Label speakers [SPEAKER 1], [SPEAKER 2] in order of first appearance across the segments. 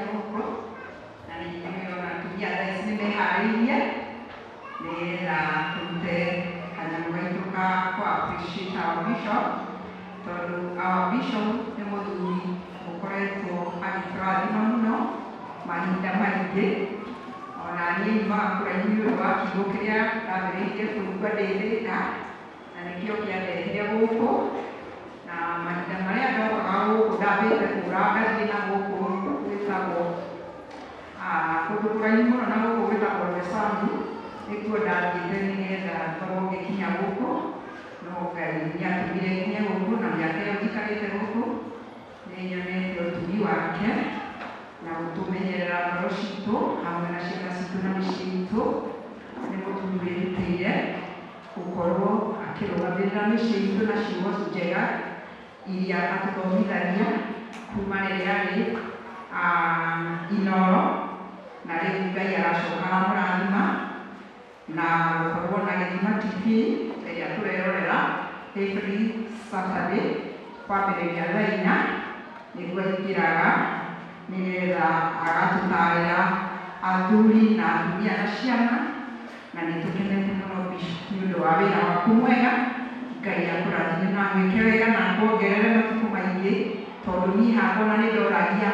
[SPEAKER 1] Gũtũkinyia gũkũ, na nĩ ona atumia thaa ici nĩ meharĩirie nĩgetha tũrute kanyamũ gaitũ ka kũ appreciate our bishop, tondũ our bishop nĩ mũthuri ũkoretwo agĩtũrathima mũno mahinda maingĩ. Ona niĩ nyumaga kũraihu nĩ ũndũ wa kiugo kĩrĩa ndambĩrĩirie kũigua ndĩ Thĩka, na nĩkĩo kĩandehire gũkũ. Na mahinda marĩa ndokaga gũkũ ndambĩte kũra ngathiĩ na gũkũ gwĩtagwo kũndũ kũraihu mũno na gũkũ gwĩtagwo Roysambu, nĩkuo ndathiĩte nĩgetha ngorwo ngĩkinya gũkũ, no Ngai nĩatũmire nginye gũkũ, na mĩaka ĩyo njikarĩte gũkũ nĩnyonete ũtugi wake na gũtũmenyerera ngoro citũ hamwe na ciana citũ na mĩciĩ itũ. Nĩ mũthuri wĩrutĩire gũkorwo akĩrũgamĩrĩra mĩciĩ itũ na ciugo njega iria atũthomithagia kuma rĩrĩa arĩ Inoro, na rĩu Ngai aracoka aramũrathima na gũkorwo na Gĩthima TV ĩrĩa tũrerorera every Saturday kwambĩrĩria thaa 4, nĩguo aingĩraga nĩgetha agatũtarĩra athuri na atumia na ciana. Na nĩ tũkenete mũno, Bishop, nĩ ũndũ wa wĩra waku mwega. Ngai akũrathime na agwĩke wega na akuongerere matukũ maingĩ, tondũ niĩ hakwa ona nĩ ndoragia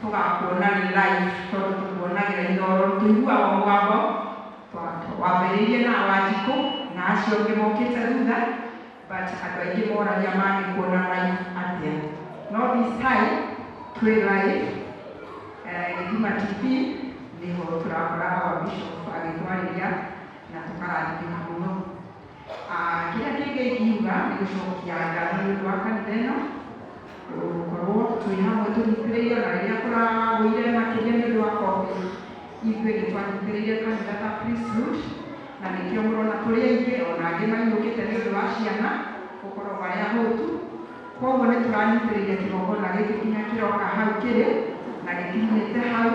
[SPEAKER 1] tũgakuona rĩ live, tondũ tũkuonagĩra Inoro, tũiguaga o mũgambo. Wambĩrĩirie na Wanjikũ na acio angĩ mokĩte thutha, but andũ aingĩ moragia mangĩkuona live atĩa. No this time twĩ live Gĩthima TV, nĩho tũrakora our bishop agĩtwarĩria na tũkarathimĩka mũno. Kĩrĩa kĩngĩ ingiuga nĩ gũcokia ngatho nĩ ũndũ wa kanitha ĩno gũkorwo twĩ hamwe tũnyitĩrĩire, ona rĩrĩa kũragũire makĩria nĩ ũndũ wa COVID, ithuĩ nĩ twanyitĩrĩire kanitha ta priesthood, na nĩkĩo mũrona tũrĩ aingĩ, ona angĩ mainũkĩte nĩ ũndũ wa ciana gũkorwo marĩ ahũtu. Koguo nĩ tũranyitĩrĩire kĩgongona gĩkĩ nginya kĩroka hau kĩrĩ na gĩkinyĩte hau.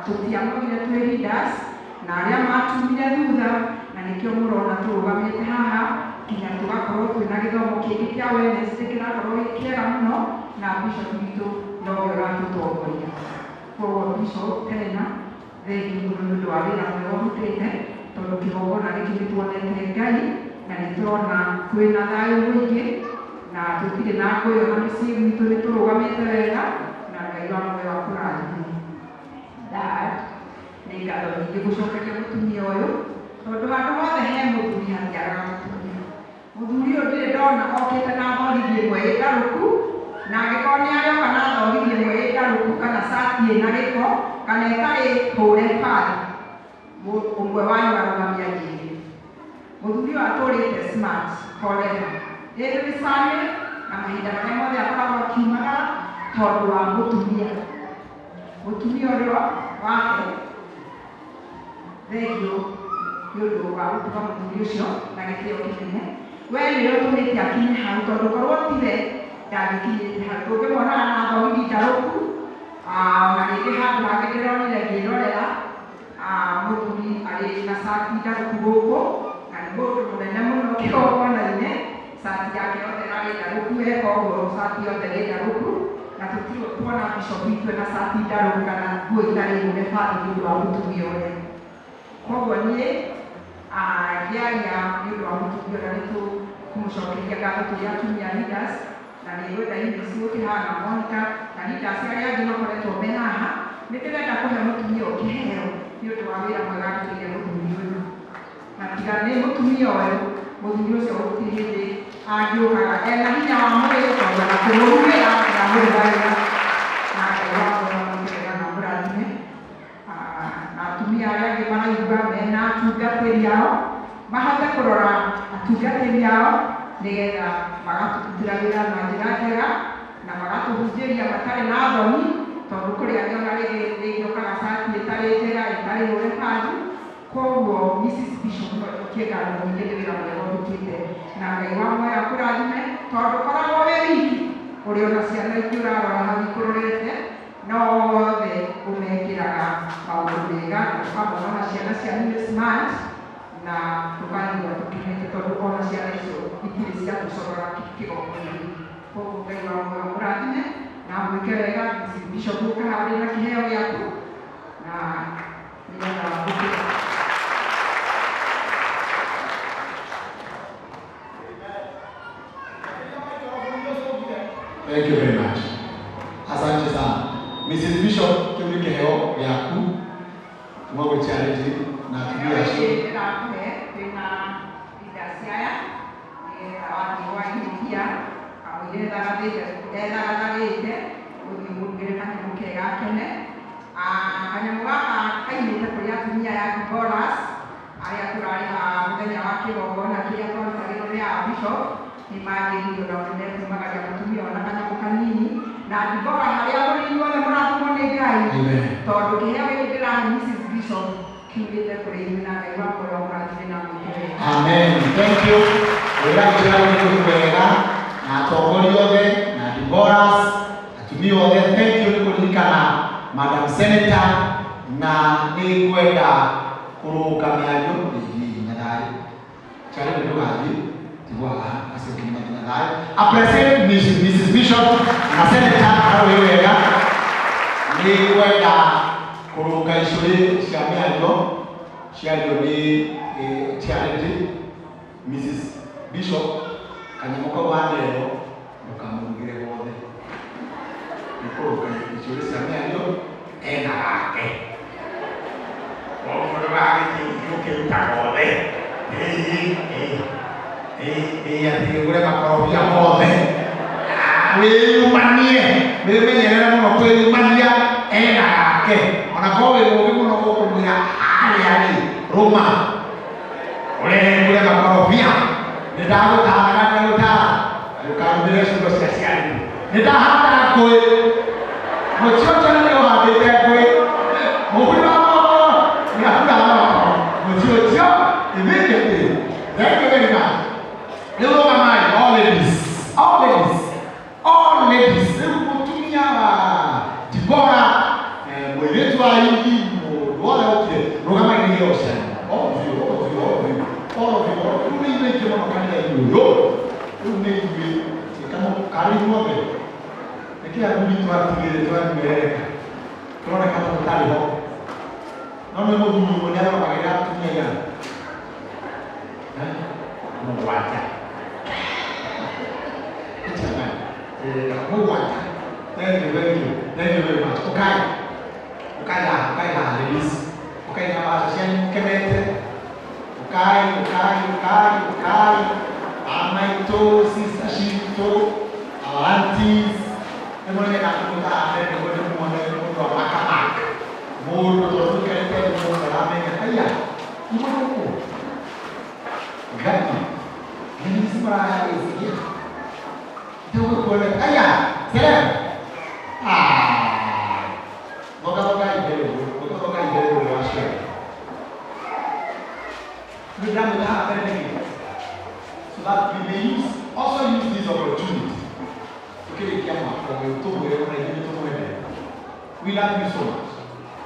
[SPEAKER 1] Tũtianogire twĩ leaders na arĩa matumire thutha, na nĩkĩo mũrona tũrũgamĩte haha nginya tũgakorwo twĩna gĩthomo kĩngĩ kĩa Wednesday kĩrakorwo gĩ kĩega mũno, na bishop witũ nowe ũratũtongoria. Koguo bishop, tena thengiũ mũno nĩ ũndũ wa wĩra mwega ũrutĩte, tondũ kĩgongona gĩkĩ nĩ tuonete Ngai na nĩ tũrona kwĩna thayũ mũingĩ na tũtirĩ na ngũĩ, ona mĩciĩ gwitũ nĩ tũrũgamĩte wega, na Ngai wa muoyo akũrathime. Dad, nĩ ngatho nyingĩ gũcokeria mũtumia ũyũ, tondũ handũ hothe he mũthuri hatiagaga mũtumia. Mũthuri ũyũ ndirĩ ndona okĩte na thogithi ĩmwe ĩ ndarũku, na angĩkorwo nĩ arĩoka na thogithi ĩmwe ĩ ndarũku kana cati ĩna gĩko kana ĩtarĩ hũre bathi, ũmwe wanyu arũgamia njĩre. Mũthuri ũyũ atũrĩte smart forever, every Sunday na mahinda marĩa mothe akoragwo akiumagara tondũ wa mũtumia, mũtumia ũrĩa wake. Thengiũ nĩ ũndũ wa gũtuga mũthuri ũcio na gĩtĩo kĩnene. We nĩwe ũtũmĩte akinye hau, tondũ korwo tiwe ndangĩkinyĩte hau. Tũngĩmuonaga na thogithi ndarũku, ona rĩngĩ handũ hangĩ ndĩronire ngĩrorera mũthuri arĩ na cati ndarũku gũkũ, na nĩ mũndũ mũnene mũno kĩgongona-inĩ, cati yake yothe ĩrarĩ ndarũku, eka ũguo cati yothe ĩ ndarũku, na tũtirĩ tuona bishop witũ ena cati ndarũku kana nguo itarĩ hũre bathi nĩ ũndũ wa mũtumia ũrĩa. Koguo niĩ ngĩaria nĩ ũndũ wa mũtumia ũrĩa, nĩ tũkũmũcokeria ngatho tũrĩ atumia leaders, na nĩ ngwenda Eunice gũkĩhana Monica na leaders arĩa angĩ makoretwo me haha. Nĩ ndĩrenda kũhe mũtumia ũyũ kĩheo nĩ ũndũ wa wĩra mwega arutĩire mũthuri ũyũ, na tiga nĩ mũtumia ũyũ, mũthuri ũcio gũtirĩ hĩndĩ angĩũkaga ena hinya wa mwĩrĩ, tondũ ona kũmũrugĩra ndamũrugagĩra. Na Ngai wa muoyo amwĩke na amũrathime. Na atumia arĩa angĩ maraigua mena atungatĩri ao mahote kũrora atungatĩri ao nĩgetha magatũrutĩra wĩra na njĩra njega na magatũhunjĩria matarĩ na thoni, tondũ kũrĩ angĩ ona rĩngĩ rĩngĩ okaga cati ĩtarĩ njega, ĩtarĩ hũre bathi. Koguo Mrs Bishop, no njokie ngatho nyingĩ nĩ wĩra mwega ũrutĩte, na Ngai wa muoyo akũrathime, tondũ ũkoragwo wĩ wiki, ũrĩ ona ciana ingĩ ũrarora hau ikũrorete, no othe ũmekĩraga maũndũ mega, na tũkamona ona ciana cianyu nĩ smart, na tũkaigua tũkenete tondũ ona ciana icio itirĩ ciatũcoraga kĩgongona-inĩ. Koguo Ngai wa muoyo amũrathime na Na mwĩke wega Mrs. Bishop ũka harĩ na kĩheo gĩaku na nĩgetha wamũkĩre.
[SPEAKER 2] Thank you very much. Asante sana. Mrs. Bishop, kĩu nĩ kĩheo gĩaku kuma gwĩ Charity na atumia acio.
[SPEAKER 1] Ndĩrakũhe twĩna leaders aya nĩgetha wathiĩ waihĩtia kamũira ethagathagĩte ũthiĩ ũmũrugĩre kanyamũ kega akene. Kanyamũ gaka kaimĩte kũrĩ atumia aya Boras arĩa tũrarĩha mũthenya wa kĩgongona kĩrĩa twarutagĩrwo nĩ aa Bishop nĩ magĩrĩirio nao nĩ mekumagaria mũtumia ona kanyamũ kanini na Dibora harĩa mũrĩ inyuothe mũrathimwo nĩ Ngai.
[SPEAKER 2] Amen.
[SPEAKER 1] Tondũ kĩheo gĩkĩ ndĩrahe Mrs. Bishop kiumĩte kũrĩ inyuĩ na Ngai wakwa ũrĩa ũmũrathime na mwĩke wega.
[SPEAKER 2] Amen. Thank you. Wĩra gũchira nĩ wega na atongoria othe na Diboras atumia othe, thank you nĩ kũririkana Madam Senator na nĩ ngwenda kũrũnga mĩario ĩgiĩ na thayũ. Charity ndũgathiĩ tigwo haha acio nginya mathiĩ na thayũ. Appreciate Mrs. Bishop na Senator arũĩ wega. Nĩ ngwenda kũrũnga icũrĩ cia mĩario ciario nĩ Charity. Mrs. Bishop kanyamũ kau waneo ndũkamũrugĩre gothe nĩ kũrũnga icũrĩ cia mĩario ena gake
[SPEAKER 3] Koguo ndũgagĩthiĩ ũkĩruta gothe.
[SPEAKER 2] Ĩĩ atĩ ũgũre makorobia mothe wĩyumanie wĩmenyerere mũno kwĩyumania ena gake ona korwo wĩ mũũgĩ mũno gũkũmwĩra harĩa rĩ rũma ũrehengũre makorobia nĩ ndagũtaraga ndagũtara ndũkarũmĩrĩre ciugo cia Charity nĩ ndahanda ngũĩ mũtiocio nĩ ũhandĩte ngũĩ mũhuri wa mohoro nĩ ahuraga mohoro mũtiocio immediately. Thank you very much. Rĩu rũgamai, all ladies, all ladies, all ladies. Rĩu mũtumia wa Dibora, mũirĩtu wa Yugi, mũndũ wothe ũkire rũgamai nĩ iheo cianyu. All of you, all of you, all of you, all of you, all of you. Rĩu nĩ ithuĩ aingĩ mũno kanitha-inĩ ũyũ. Rĩu nĩ ithuĩ karĩ inyuothe nĩkĩ athuri twatigire twanyuereka tũroneka ta tũtarĩ ho no nĩ mũthuri ũmwe nĩarũgamagĩrĩra atumia aigana mũgwanja. Mũgwanja. Thank you, thank you, thank you very much. Ũkai ũkai haha, ũkai haha ladies, ũkai na mbaca cianyu mũkenete. Ũkai, ũkai, ũkai, ũkai amaitũ, sister citũ, our aunties nĩ mũrenya kũmwĩta haha mbere nĩguo ndĩmuone mũndũ wa makamaka mũndũ tondũ tũikarĩte thĩ mũndũ aramenya aya uma gũkũ Ngai nĩ marayagĩciria ndĩgũkuona aya Serem ah boga boga imbere ũguo boga boga imbere ũguo wa ciana nĩ ndamwĩta haha mbere nĩkĩ so that we may use also use this opportunity tukĩrĩkia mwaka ũyũ tũmwĩre ona ithuĩ tũmwendete. We love you so much.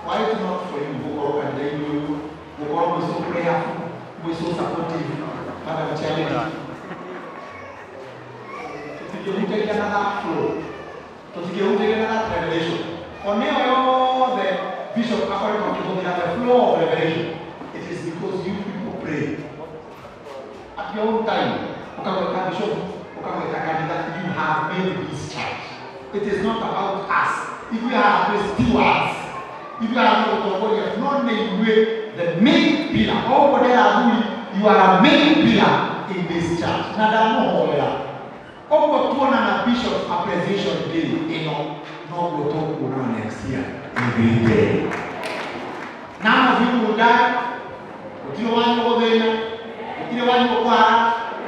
[SPEAKER 2] Why it not for you gũkorwo kanitha-inĩ ũyũ gũkorwo mwĩ so prayerful, mwĩ so supportive. Madam Charity, tũtingĩhutagia na that flow, tũtingĩhutagia na that revelation one ĩyo yothe Bishop akoretwo akĩhũthĩra the flow of revelation. It is because you people pray at your own time ũkamwĩta bishop ũkamwĩta kanitha. You have made this church. It is not about us. Ithuĩ haha twĩ stewards, ithuĩ haha nĩ gũtongoria no nĩ ithuĩ the main pillar. O ũguo ndera athuri, you are a main pillar in this church na ndamũhoera ũguo tuonana Bishop Appreciation Day ĩno noguo tũkuonana next year every day. None of you will die. Gũtirĩ wanyu gũthĩna, gũtirĩ wanyu gũkwara,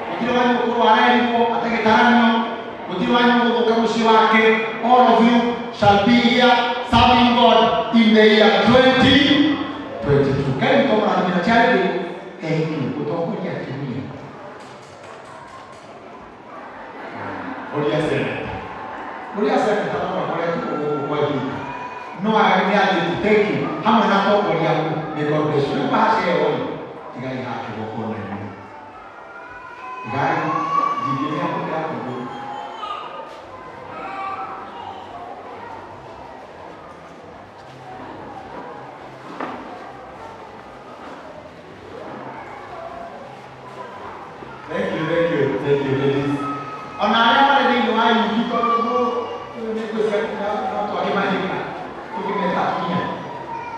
[SPEAKER 2] gũtirĩ wanyu gũkũrwara ĩrimũ atagĩtaranio, gũtirĩ wanyu gũthũka mũciĩ wake. All of you shall be here serving God in the year 2022. Ngai witũ amũrathime. Charity, thank you gũtongoria atumia. Ũria seneta, ũria seneta no makoretwo gũkũ kwa ihinda no nĩ athĩti. Thank you hamwe na atongoria aku. May God bless you. Rĩu mahaceo rĩ tigai haha kĩgongona-inĩ tigai njingĩ nĩ amũkĩra kũndũ. Thank you, thank you, thank you, ladies. Ona arĩa marĩ thĩinĩ wa yuthi tondũ nĩ no twakĩmahĩka tũkĩmeta atumia.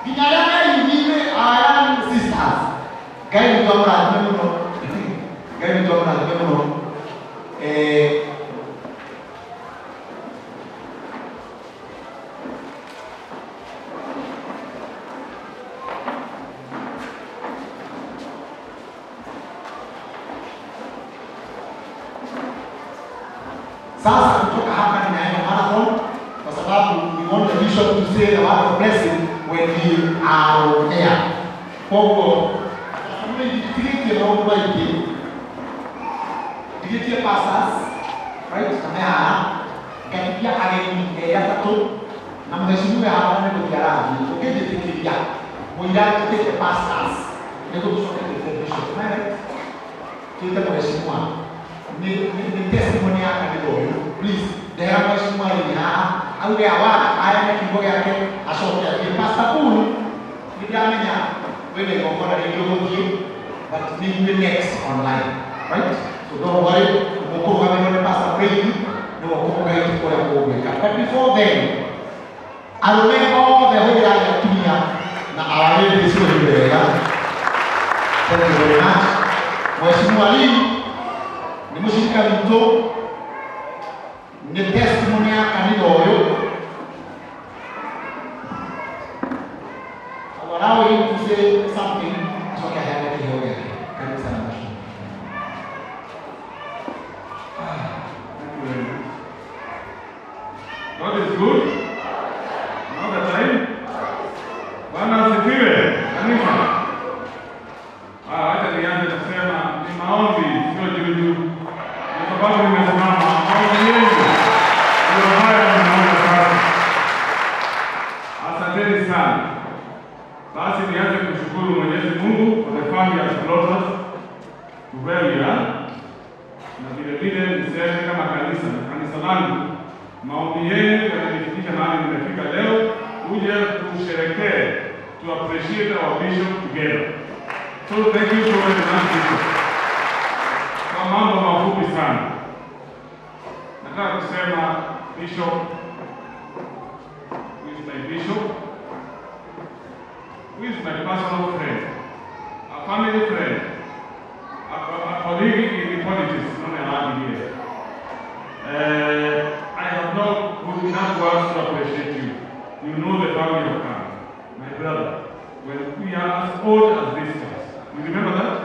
[SPEAKER 2] Nginya arĩa me yuthi-inĩ, our young sisters. Ngai witũ amũrathime mũno. Ngai witũ amũrathime mũno. Sasa kutoka hapa ninaenda marathon kwa sababu we want the bishop to say the word of blessing when we are on air. Koguo ndigĩtie maũndũ maingĩ, ndigĩtie pastors, right, na me haha, ngatigia ageni erĩ atatũ na mheshimiwa haha nĩ gũthiĩ arathiĩ. Ũngĩnjĩtĩkĩria mũira njĩtĩte pastors nĩguo tũcoke twĩte bishop. Am I right? Twĩte mheshimiwa nĩ testimony ya kanitha ũyũ. Please ndehera mheshimiwa rĩrĩ haha auge awa aheane kiugo gĩake acoke athiĩ. Pastor Paul, nĩ ndĩramenya wĩna igongona rĩngĩ ũgũthiĩ, but nĩ ithuĩ next online, right? So don't worry, mũkũrũgamĩrĩrwo nĩ Pastor Praise, nĩwe ũkũmũgaĩte kũrĩa mũgwĩka. But before then, arũme othe hũrĩrai atumia na our ladies rũhĩ wega. Thank you very much. Mheshimiwa Lee nĩ mũcirika witũ, nĩ testimony ya kanitha ũyũ. I will allow him to say something acoke aheane kĩheo gĩake. Karibu sana mheshimiwa.
[SPEAKER 4] Thank you very much. God is good. All the time. Bwana asifiwe. Kanisa. Acha nianze kusema ni maombi, sio juju. Kwa sababu nimesimama, maombi yenu ndio haya mnaona sasa. Asanteni sana. Basi nianze kushukuru Mwenyezi Mungu for the far he has brought us to where we are. Na vile vile niseme kama kanisa, kanisa langu, maombi yenu yananifikisha mahali nimefika leo, uje tusherekee, to appreciate our bishop together. So thank you so very much, Bishop. Kwa mambo mafupi sana, nataka kusema Bishop, who is my bishop, who is my personal friend, a family friend, a colleague in the politics, not allowed here. I have no good enough words to appreciate you. You know the family of come. My brother, when we are as old as this house, you remember that?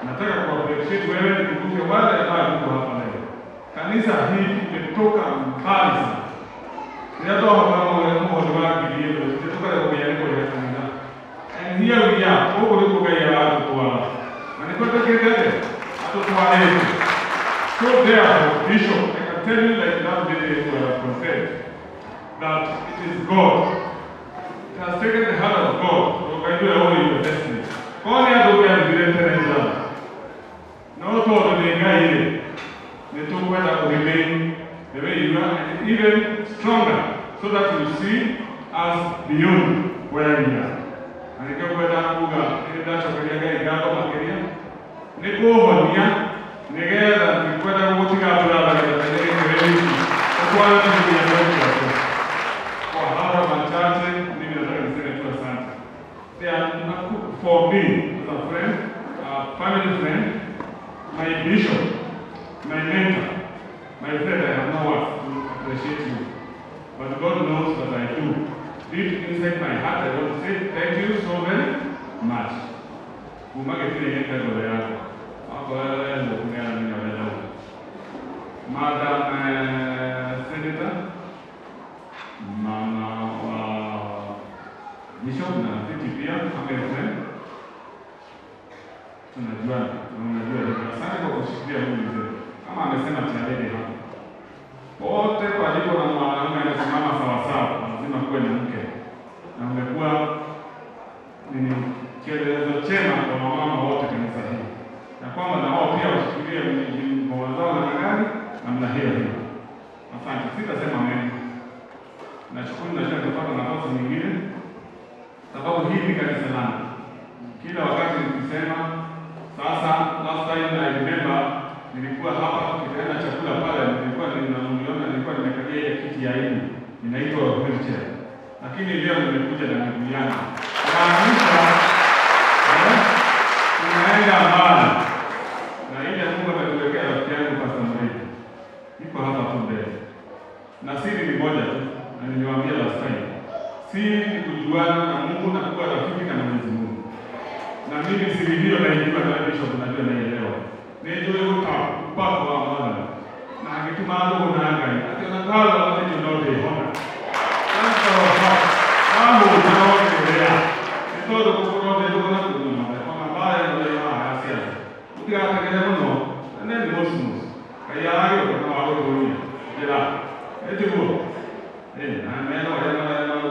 [SPEAKER 4] Nataka ku appreciate wewe, nikumbuke wale ambao tuko hapa leo. Kanisa hii imetoka mbali sana. Ninatoa kama wewe mmoja wa kilio, tumetoka kwa yale ya kanisa. And here we are, huko ndiko Ngai aratutwara. Na nĩkĩo twĩkĩte atũtwarĩte. So therefore, Bishop, I can tell you like that lady who has confessed that it is God. It has taken the hand of God to guide you all your destiny. Kwa nĩ andũ kĩandĩkire tene njara. No tondũ nĩ Ngai rĩ, nĩ tũkwenda kũ remain the way you are and even stronger so that you see us beyond where we are. Na nĩkĩo ngwenda kuga nĩ ndacokeria Ngai ngatho makĩria nĩ kũhonia nĩgetha ndikwenda gũgũtiga brother gĩthaka-inĩ gĩkĩ wĩ wiki ũtware nginya mweri. Kwa haya machache, mimi nataka niseme tu asante. They are for me as a friend, a family friend, my bishop, my mentor, my friend. I have no words to appreciate you, but God knows that I do. Deep inside my heart, I want to say thank you so very much. Kuma gĩtirĩ ngoro yakwa akorwo kũneana nĩ ũrenda. Madam Senator, mama wa Bishop na rafiki pia, family friend, tunajuana na unajua hivyo. Asante kwa kushikilia huyu mzee, kama amesema Tialede hapa, pote palipo na mwanaume anasimama sawasawa, lazima kuwe na mke, na umekuwa ni kielelezo chema kwa wamama wote kanisa hili, na kwamba na wao pia washikilie ngoma zao namna gani, namna hiyo hiyo. Asante, sitasema mengi. Nashukuru, najua nitapata nafasi nyingine, sababu hii ni kanisa langu. Kila wakati nikisema sasa, last time I remember Nilikuwa hapa tukipeana chakula pale, nilikuwa ninaniona, nilikuwa nimekalia ile kiti ya aibu inaitwa wheelchair, lakini leo nimekuja na miguu yangu. Maanisha tunaenda mbali na ile Mungu ametuwekea. Rafiki yangu Pastor Mredi iko hapa tu mbele, na siri ni moja tu, na niliwaambia last time, siri ni kujuana na Mungu na kuwa rafiki na Mwenyezi Mungu. Na mimi siri hiyo naijua, na Bishop najua naielewa. Nĩnjũĩ upako wa Mwathani na agĩtũma ndũgũ na Ngai atĩ ona ndarora atĩ no ndĩhona wahũta wongerera nĩ tondũ gũkorwo ndĩ ndũgũ na kũnyua ona mbara ĩno ĩ haha ya ciaca mũtigategere mũno na nĩ mosmos Ngai aragĩũka na wagũtũria njĩra ĩtiguo na meno arĩa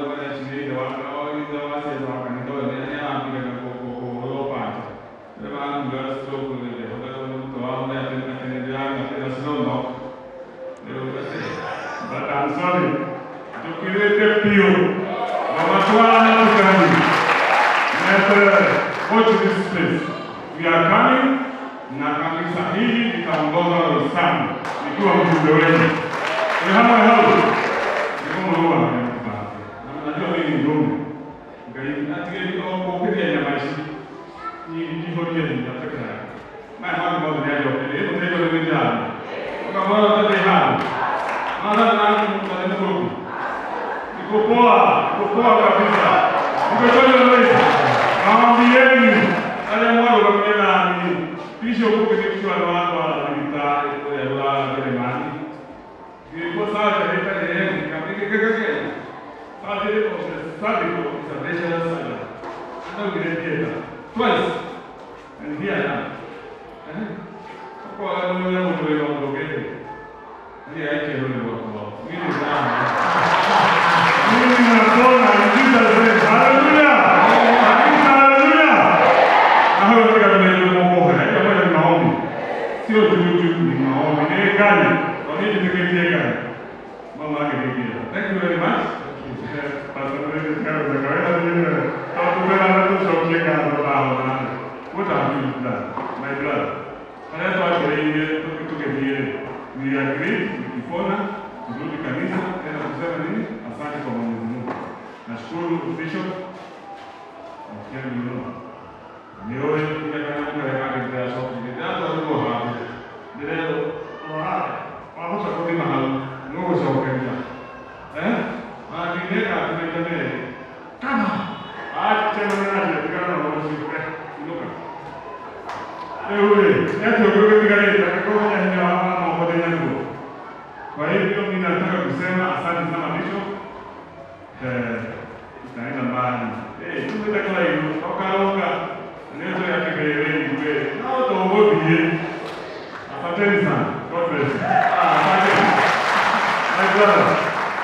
[SPEAKER 4] mareciria ithe wa ciaca wa kanitha ũyũ nĩ arambire kũhũrwo panja rĩrĩa marangiuga stroke ndĩhotaga mũtwe wao nĩ atĩ nĩ ndĩranyua snow. But I'm sorry, tukirete piũ mamatwara tukani. Watch this space. We are coming na kanisa hili litaongoza Roysambu nikiwa mjumbe wenu. Ni hamwe hau. Niko mruwa na na najua mimi ni mjumbe. Ngai atigeri o kũkĩria nyama ici. Nyihorie hinya peke yake. Maya maũndũ mothe nĩ anjokeire. Ĩno tĩgo nĩ njani. Ũkamwona ũtatĩ handũ. Maana nani mtani mkuu. Niko poa, niko poa kabisa. Niko chonjo leo. Naambieni arĩa mwarũgamire nani bishop ũkĩthikĩrwo nĩ watwara thibitarĩ kũrĩa rũraya Jeremani ngĩkwo surgery ĩtarĩ yekĩka ĩkĩkĩkĩkĩ surgery of the cervical is a dangerous surgery. Andaugire theatre twice and here I am. Eh, okorwo nĩ ũrĩa mũndũ wĩra ũndũgĩte niĩ aikĩrwo nĩ gwakwa mimi sana mimi napona in Jesus' name. Hallelujah. Hallelujah. Na hayo katika tunaelewa Mungu hiyo moja ni maombi. Sio juu juu, ni maombi. Ni gani? Kwa nini tuketie gani? Mama yake ndiye. Thank you very much. Pastor Mary Karo za kawaida ni hapo na tu sokia kana kwa na. What have you done? My brother. Haya tuache tuketie. We agree nikipona turudi kanisa tena kusema nini? Asante kwa Mwenyezi Mungu. Nashukuru Bishop. Nafikiri ni nĩũĩ kana mũkarega ndĩracokire ndĩratwarirwo handũ ndĩrerwo wahota kũthima hau nĩũgũcokeria mangineka atũmaita merĩ kama atemanaje tigana na ũcio inũka rĩu rĩ nĩ atĩ ũguo gĩtigarĩte angĩkorwo menya hinya wa moko ndĩ naguo. Kwa hivyo mimi nataka kusema asante sana Bishop. Itaenda mbali. Tumetakala hiyo okaroka ndio ya kibeleni kweli. Na utaogopi. Asanteni sana. God bless you. Asante. My brother.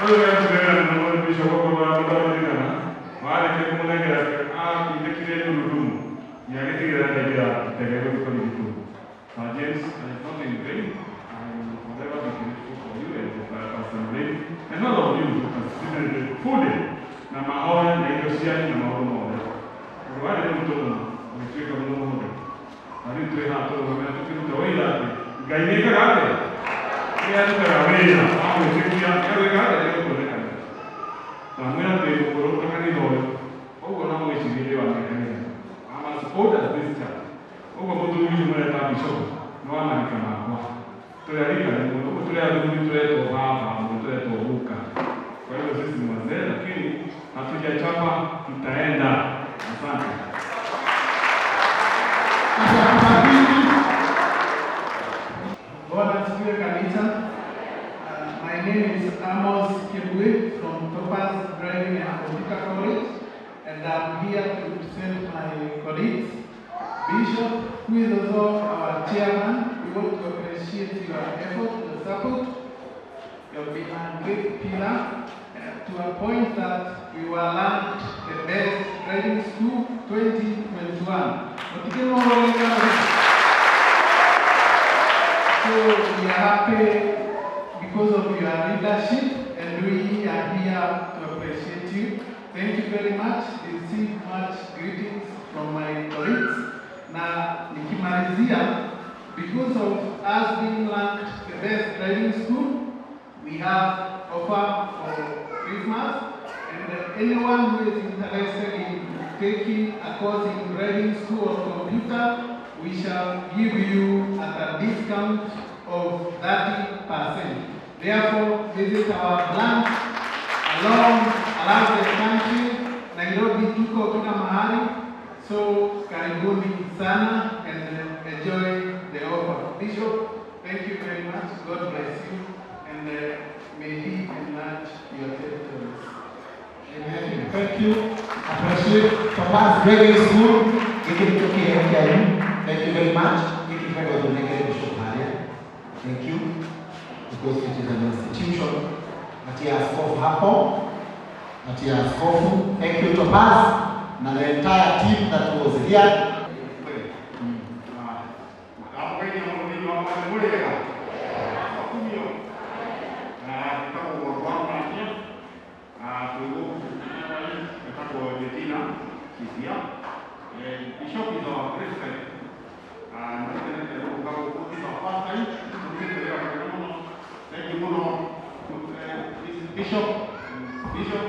[SPEAKER 4] Wewe unatembea na mwana Bishop kwa kwa kwa wale ke kumunengera indekire n'urudumu nyagetigera ndagira itegeko gukora igitugu. James, I am not in vain. I will forever be grateful for you and for Pastor Murray and all of you who participated fully na mahoya na indo cianyu na maũndũ mothe. Ũrwarĩ nĩ mũtũmwo ũgĩtuĩka mũno mũthĩ. Na rĩu twĩ haha tũrũgamĩra tũkĩruta wĩra atĩ Ngai nĩekaga atĩa? Nĩ arutaga wĩra wa gwĩtĩkia, nĩagwĩka atĩa? Nĩgũkuonekana. Ndamwĩra ndĩ mũkũrũ ta kanitha ũyũ, ũguo no mwĩcirie ndĩ wa mĩaka ĩigana. I'm as old as this church. Ũguo mũthuri ũcio mũreta bishop nĩ wa marika makwa. Tũrĩ a rika rĩmwe, ũguo tũrĩ athuri tũretwo baba, ũguo tũretwo guka. Kwa hivyo sisi ni wazee, lakini hatujachapa, tutaenda. Asante.
[SPEAKER 5] Bwana asifiwe kanisa. My name is Amos Kibwe from Topaz Driving and Computer College, and I'm here to represent my colleagues. Bishop, who is also our chairman, we want to appreciate your effort, your support. You have been a great pillar to a point that we were ranked the best driving school 2021. So we are happy because of your leadership, and we are here to appreciate you. Thank you very much. Receive much greetings from my colleagues. Na nikimalizia, Because of us being ranked the best driving school, we have offer for Christmas, and anyone who is interested in taking a course in driving school or computer, we shall give you at a discount of 30%. Therefore, visit our branch along around the country. Nairobi tuko kila mahali. So karibuni sana and enjoy the offer. Bishop, thank you very much. God bless you, and may He enlarge your territories.
[SPEAKER 2] Amen. Thank you. Appreciate Topaz Driving School. Gĩkĩ nĩkĩo kĩheo kĩanyu. Thank you very much. Gĩkĩ kĩragwo tũnengere Bishop harĩa. Thank you. Because it is an institution. Natia askofu hapo. Natia askofu. Thank you, Topaz, na the entire team that was here.
[SPEAKER 3] Ndamũgeithia mũno thĩinĩ wa Mwathani. Mũrĩega kumio njĩtagwo Mũndũ wa Mũracia twĩ gũkũ etagwo Jetina Kisia. Bishop is our great friend. Nĩtũkenete gũka gũkũ. This is our first time tũrutĩte wĩra mũnene mũno. Thank you mũno. This is Bishop. Bishop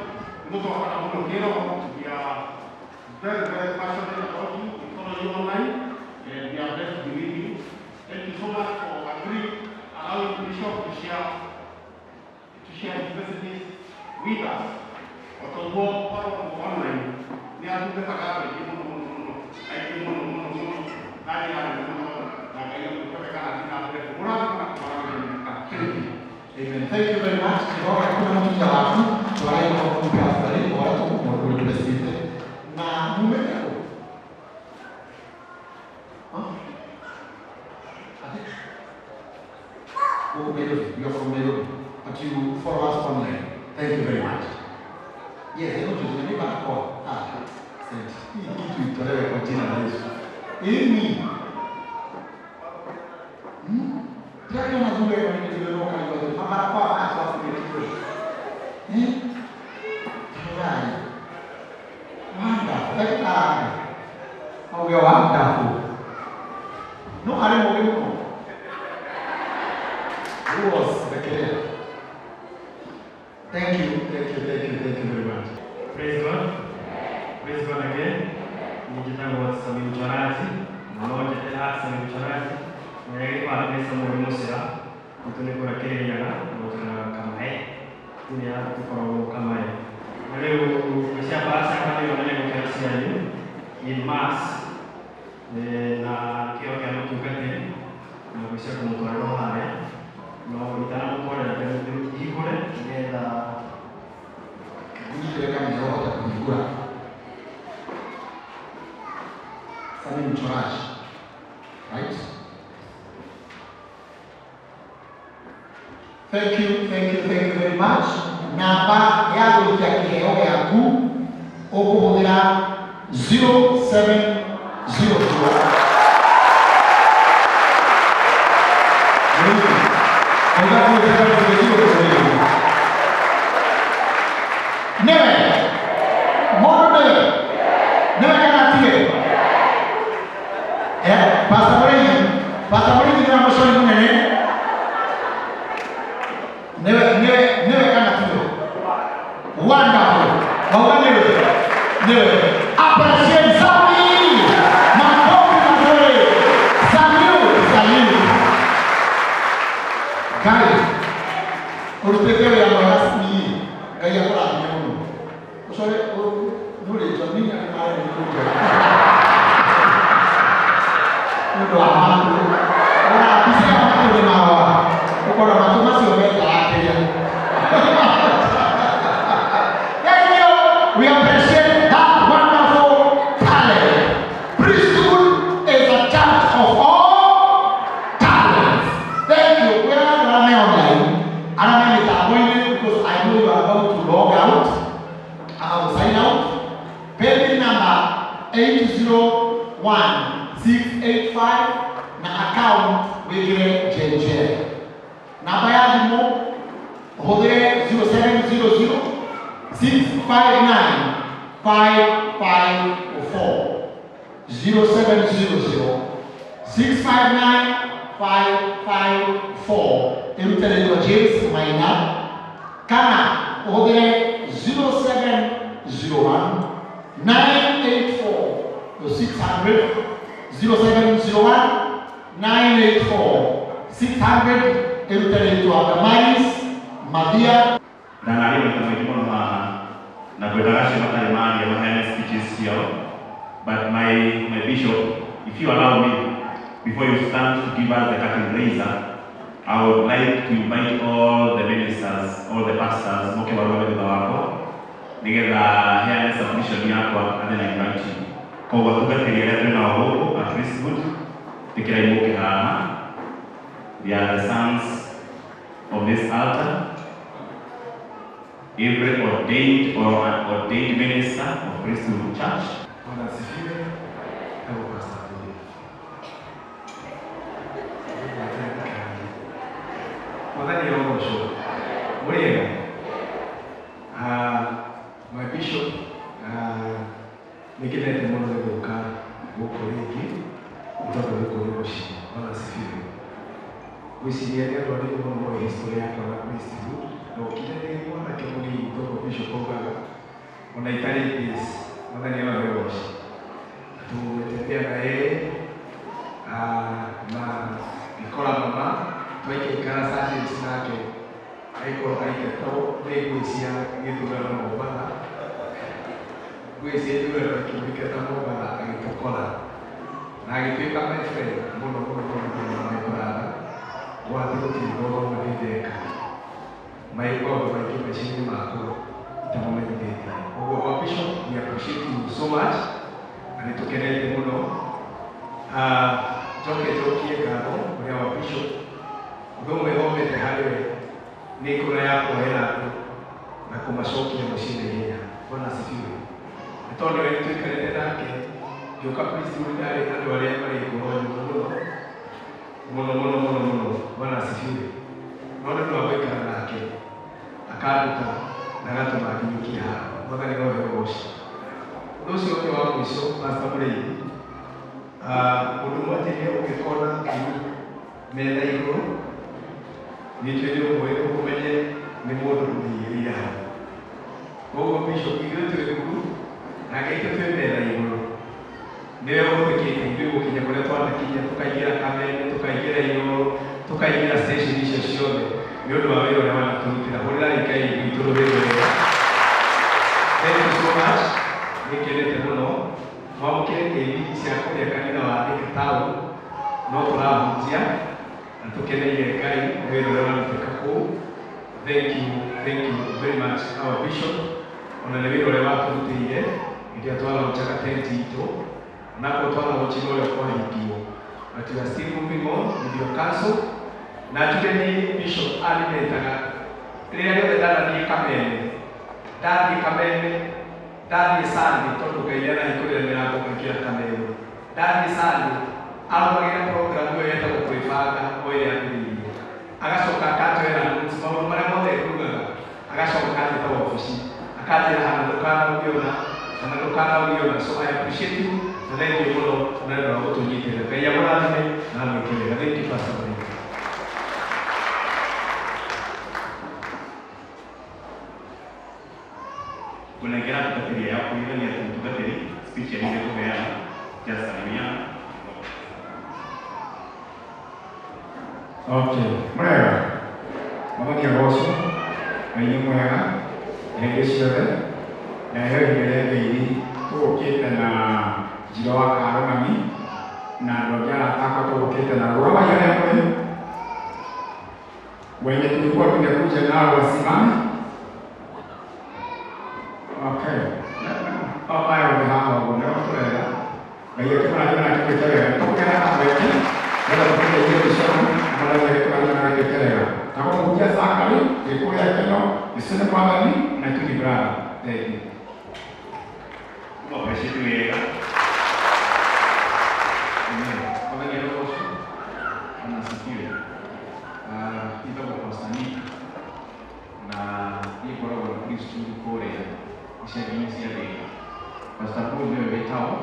[SPEAKER 3] nĩtũtwakana mũno kĩroho. We are very, very passionate about you. We follow you online and we are blessed to be with you. Thank you so much for agreeing, allowing Bishop to share his messages with us. Otoguo korwo online nĩ atungataga andũ aingĩ mũno mũno mũno, aingĩ mũno mũno mũno, na njĩra nene mũno, na Ngai amũtware kana athiĩ na mbere kũmũrathima na kũmũrathima. Thank you.
[SPEAKER 2] Amen. Thank you very much. Ndĩrona kuna mũtumia waku twarai kwa pastor ora tũkũmũrĩ president na mumĩte kũ? Huh? Ati? Gũkũ Nairobi, you are from Nairobi, but you follow us online. Thank you very much. Yes, I know you barakoa. Ah, asante. Hii kitu itolewe kwa jina la Yesu. Imi. Tena mazuri kwa nini ndio kwa mabarakoa hapa kwa Eh? Tafadhali. Wonderful. Thank you. Wonderful. No harĩ mũgĩ mũno. Who was the killer? Thank you, thank you, thank you, thank you very much.
[SPEAKER 6] Praise God. Praise God again. Njĩtagwo Sami Mchoraji, na no njĩte at Sami Mchoraji. Na gĩkwa nĩ Samuel Mũcera. Gwitũ nĩ kũrĩa Kĩrĩnyaga, na Kamae. Nĩ tũkoragwo Kamae. Na rĩu ngwĩciria baraka nĩ yonania gũkĩra cianyu in mass, na kĩo kĩa mũtungatĩri na ngwĩciria kũmũtwarĩra o harĩa, no itanamũtwarĩra hingũre nĩgetha
[SPEAKER 2] Nyitĩre kamera ũhote kũhingũra. Sami Mchoraji. Right? Thank you, thank you, thank you very much. Namba ya gũikia kĩheo gĩaku ũkũhũthĩra 0700. Auga 0700. Nĩwe mũndũ nĩwe nĩwe kana tiwe? Eh, Pastor Mũrĩithi, Pastor Mũrĩithi nĩwe mũcori mũnene. Nĩwe nĩwe nĩwe kana tiwe? Wonderful. Mauga nĩwe nĩwe. Appreciate Sami. Makofi mazuri. Salute, salute. Ngai ũrutĩte wĩra mwega niĩ Ngai akũrathime mũno. Ũcore nũrĩtwa nini andũ marenda kũnjora nĩ ũndũ wa matũ. Ona mbica ya matũ nĩ marora ũkona matũ macio metarakĩria. Thank you. We appreciate that wonderful talent. Priesthood is a church of all talents. Thank you. We are not online. Arĩa me mĩtambo-inĩ because I know you are about to log out. I will sign out. Paybill number 801685 na account wĩkĩre JJ. Namba ya thimũ ũhũthĩre 0700 659 554. 0700 659. 554 ĩrute rĩtwa James Maina kana ũhũthĩre 0701 984 600 0701 984 600 ĩrute rĩtwa Damaris Mathia.
[SPEAKER 7] Ndanaria maita maingĩ mũno haha na ngwendaga acio matarĩ maria maheane speeches ciao, but my bishop, if you allow me, before you stand to give us the curtain raiser, I would like to invite all the ministers, all the pastors moke marũgame thutha wakwa nĩgetha heane submission yakwa and then I invite you. Koguo atungatĩri arĩa twĩ nao gũkũ at Priesthood, ĩkĩrai mũke haha. They are the sons of this altar. Every ordained or unordained minister of Priesthood Church.
[SPEAKER 8] Bwana asifiwe. Kama Pastor Paul. Mwathani arogocwo. Mũrĩega. My bishop, nĩngenete mũno nĩ gũka gũkũ rĩngĩ nĩ tondũ gũkũ nĩ mũciĩ. Bwana asifiwe. Ngwĩciria nĩ andũ arĩa mũno moĩ history yakwa na priesthood. Ndokire ndĩ mwanake mũnini tondũ bishop augaga ona itarĩ base. Mwathani arogocwo. Tumetembea na yeye na ngĩkora mama twaikaikara Sundays nake agĩkorwo aingatwo nĩ ngũĩ cia gĩthurano Mombatha, ngũĩ cia ithurano ikĩmũingata Mombatha agĩtũkora na agĩtuĩka my friend mũno mũno mũno mũno, my brother. Gwati gũtirĩ ũndũ ũmwe ndĩ ndeka maũndũ maingĩ maica-inĩ makwa itamũmenyithĩtie. Ũguo our bishop, we appreciate you so much na nĩ tũkenete mũno. Njoke njokie ngatho kũrĩ our bishop. Ũndũ ũmwe thomete harĩ we nĩ ngoro ya kuohera andũ na kũmacokia mũciĩ na ihenya. Bwana asifiwe. Nĩ tondũ nĩwe nĩtũikarĩte nake ngĩũka priesthood ndarĩ andũ arĩa marĩ ngoro nyũmũ mũno mũno mũno mũno mũno. Bwana asifiwe. No nĩ ũndũ wa gũikara nake akanduta na agatũma nginyũkie haha. Mwathani nowe ũgoci. Ũndũ ũcio ũngĩ wa mũico, Pastor Mũrĩithi, mũndũ ũmwe anjĩrire ũngĩkona nguru metha igũrũ nĩ njũĩ nĩ ũmwe ũmenye nĩ mũndũ ũmĩigĩrĩire hau. Koguo bishop, ithuĩ twĩ nguru nake ithuĩ twĩ metha igũrũ, nĩwe ũhũthĩkĩte ithuĩ gũkinya kũrĩa twanakinya, tũkaingĩra Kameme, tũkaingĩra Inooro, tũkaingĩra station icio ciothe nĩ ũndũ wa wĩra ũrĩa wanatũrutĩra. Hũrĩrai Ngai witũ rũhĩ rwega. Thank you so much. Nĩngenete mũno. Mwamũkĩre ngeithi cia kũrĩa kanitha wa Thika Town, no tũrahunjia na tũkeneire Ngai nĩ wĩra ũrĩa ũrarutĩka kũu. Thank you, thank you very much, our bishop, ona nĩ wĩra ũrĩa watũrutĩire hĩndĩ ĩrĩa twalaunchaga tent itũ, onakorwo twalaunchire ũrĩa kwahingirwo, but you are still moving on with your council. Na njuge nĩ bishop arimetaga rĩrĩa rĩothe ndanathiĩ Kameme, ndathiĩ Kameme, ndathiĩ Sunday, tondũ Ngai nĩarahingũrĩra mĩrango ngaingĩra Kameme, ndathiĩ Sunday arũmagĩrĩra program ĩyo yetagwo kwĩbanga o ĩrĩa ambĩrĩirie, agacoka akanjoera notes maũndũ marĩa mothe ngugaga, agacoka akanjĩta wabici akanjĩra hana ndũkanauge ũna kana ndũkanauge ũna. So I appreciate you na thank you mũno na nĩ ũndũ wa gũtũnyitĩrĩra. Ngai amũrathime na amwĩke wega. Thank you, Pastor Mũrĩithi.
[SPEAKER 7] Kunengera atungatĩri aya kũigithania atĩ mũtungatĩri speech ya nĩ kũheana, just salimiana.
[SPEAKER 9] Okay, mwega. Mwathani agocwo, Ngai nĩ mwega, hĩndĩ ciothe, na heo ihinda rĩa ngeithi. Tũgũkĩte na Njiro wa Karũng'ami na andũ angĩ arata akwa tũgũkĩte na rũgamai harĩa mũrĩ. Wenye tulikuwa tumekuja nao wasimame. Okay. Aya othe haha ũguo nĩo tũrera. Ngai akĩmũrathime na akĩmwĩke wega. Nĩtũkũgĩa na kamweke nĩgetha tũkĩgeithie bishop na Mwathani agĩtũrathime na agĩtwĩke wega. Na kũmũhunjia Zakari, ndĩ kũrĩa Keno, Jesũ nĩ Mwathani na ithuĩ nĩ brother. Thank you.
[SPEAKER 7] Appreciate wega.
[SPEAKER 10] Amen. Mwathani arogocwo. Bwana asifiwe. Njĩtagwo Pastor Nick na niĩ ngoragwo na priesthood kũrĩa icagi-inĩ cia Thika. Pastor Paul nĩwe wĩtagwo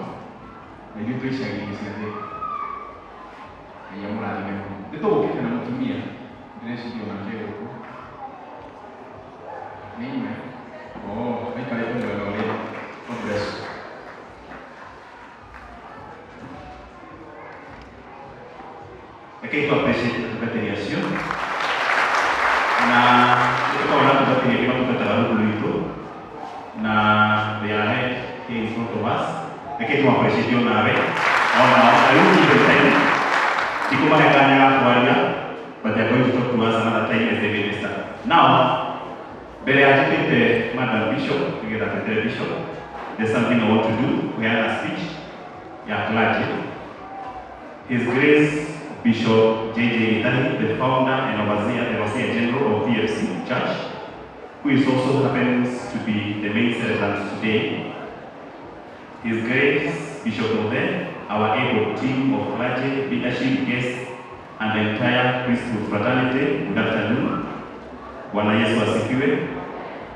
[SPEAKER 10] na ithuĩ twĩ icagi-inĩ cia Thika. Ngai amũrathime mũno. Nĩ tũgũkĩte na mũtumia ndĩreciria onake gũkũ nĩ ime oh aikarĩte mwena ũrĩa. God bless you.
[SPEAKER 7] Rekei tũ appreciate atungatĩri acio na nĩ tũkoragwo na atungatĩri angĩ matungataga rungu rwitũ na they are ahead here in front of us. Rekei tũ appreciate onawe onao. I won't give them time, ndikũmahe kanya ga kwaria, but they are going to talk to us another time as they minister. Now, mbere ya njĩtĩte Madam Bishop nĩgetha twetere Bishop, there's something I want to do, kũheana speech ya clergy. His Grace Bishop J.J. Gitahi, the founder and overseer, the overseer general of PFC Church, who is also happens to be the main celebrant today. His Grace Bishop Muthe, our able team of clergy, leadership, guests, and the entire priesthood fraternity, good afternoon. Bwana Yesu asifiwe.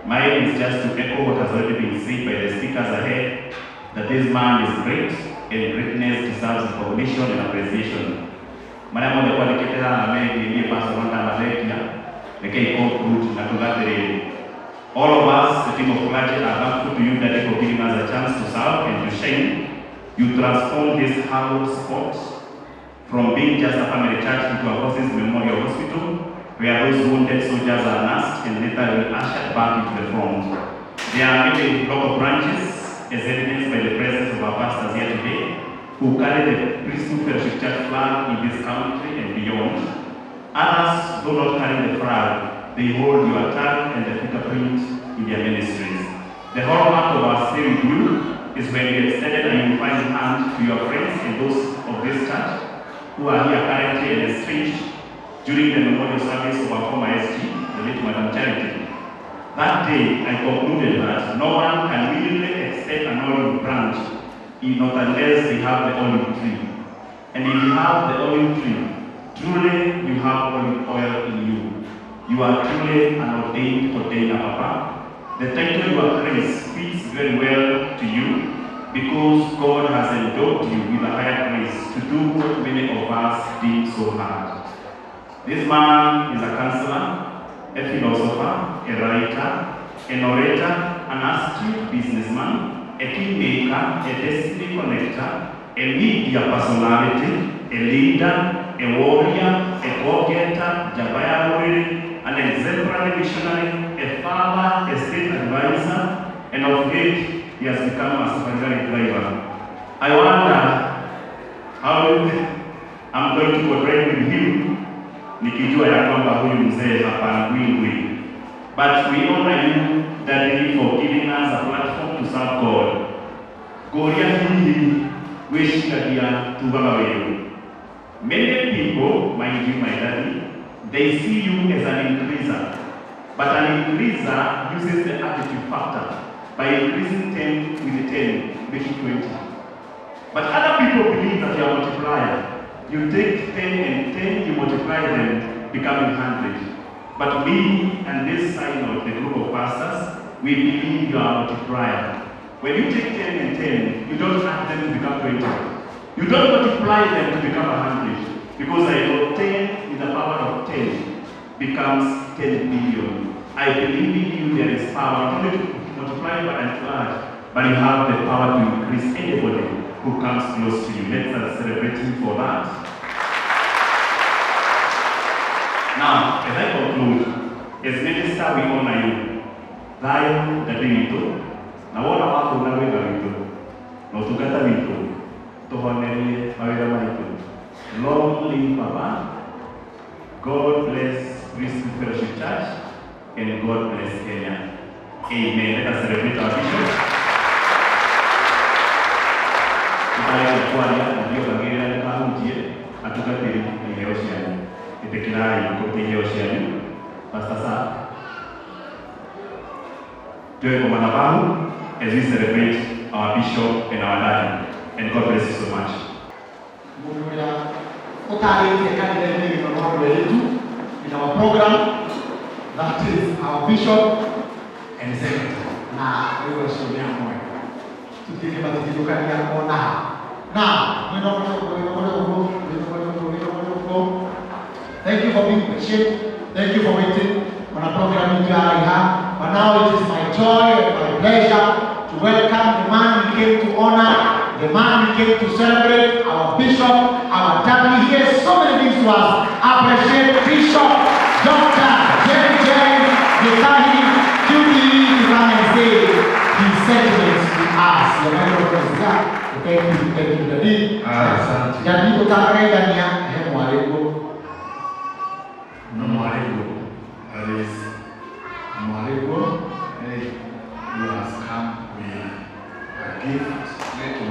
[SPEAKER 7] Mine is just to echo what has already been said by the speakers ahead, that this man is great and greatness deserves recognition and appreciation. Marĩa mothe kwandĩkĩte haha megiĩ niĩ pastor ndamathengia, rekei conclude na kuga atĩrĩrĩ. All of us, the team of clergy, are thankful to you, Daddy, for giving us a chance to serve and to shine. You transformed this hallowed spot from being just a family church into a Forces Memorial Hospital, where those wounded soldiers are nursed and later ushered back into the front. There are many local branches, as evidenced by the presence of our pastors here today, who carry the Priesthood Fellowship Church flag in this country and beyond. Others do not carry the flag, they hold your tag and the fingerprint in their ministries. The hallmark of our stay with you is when you extended a unifying hand to your friends and those of this church who are here currently and estranged during the memorial service of our former SG, the late Madam Charity. That day, I concluded that no one can willingly extend an olive branch not unless they have the olive tree. And if you have the olive tree, truly you have olive oil in you. You are truly an ordained container, Papa. The title Your Grace fits very well to you because God has endowed you with a higher grace to do what many of us deem so hard. This man is a counselor, a philosopher, a writer, an orator, an astute businessman, a kingmaker, a destiny connector, a media personality, a leader, a warrior, a go-getter, Jabaya Ruriri, an exemplary missionary, a father, a state advisor, and of late, he has become a safari driver. I wonder how I'm going to cooperate with him nikijua ya kwamba huyu mzee hapangwingwi. But we honor you, Daddy, for giving us a platform to serve God. Ngoria hihi wĩciragia tugaga wĩũ. Many people, mind you, my daddy, they see you as an increaser. But an increaser uses the attitude factor by increasing 10 with 10, making 20. But other people believe that you are a multiplier. You take 10 and 10, you multiply them, becoming 100. But me and this synod, the group of pastors, we believe you are a multiplier. When you take 10 and 10, you don't add them to become 20. You don't multiply them to become 100. Because I know 10 with the power of 10 becomes 10 billion. I believe in you there is power, not only to multiply but and to add, but you have the power to increase anybody who comes close to you. Let's celebrate him for that. Now, as I conclude, as minister, we honor you. Thayo daddy witũ, na wona wakũna wĩra witũ, na ũtungata witũ, tũhonerie mawĩra maitũ. Long live Baba. God bless Priesthood Fellowship Church, and God bless Kenya. Amen. Let us celebrate our bishop. Tũtarĩkia kwaria na ndiongagĩrĩra ndũkahunjie atungatĩri na iheo cianyu. Ĩtĩkĩrai kũruta iheo cianyu. Pastor Sam. Tuwe kwa madhabahu as we celebrate our bishop and our daddy. And God bless you so much.
[SPEAKER 9] Mundu uria utarĩtie kanitha-inĩ gĩthomo rĩtu in our program, that is our bishop and secretary, na rĩu acio nĩ amwe tũtingĩmatigithũkania ona ha na mwĩnogore ũguo, mwĩnogore ũguo, mwĩnogore ũguo, mwĩnogore ũguo.
[SPEAKER 2] for being patient. Thank you for waiting on a program you are. But now it is my joy and my pleasure to welcome the man we came to honor, the man we came to celebrate, our bishop, our daddy. He has so many things to us. Appreciate Bishop Dr. J.J. Gitahi QBE to come and say his sentiments to us. Your microphone is here. Thank you, Daddy.
[SPEAKER 11] Asante.
[SPEAKER 2] Daddy, utakaregania he mwarĩguo.
[SPEAKER 11] No mwarĩguo. That is mwarĩguo. Hey, who has come with a gift to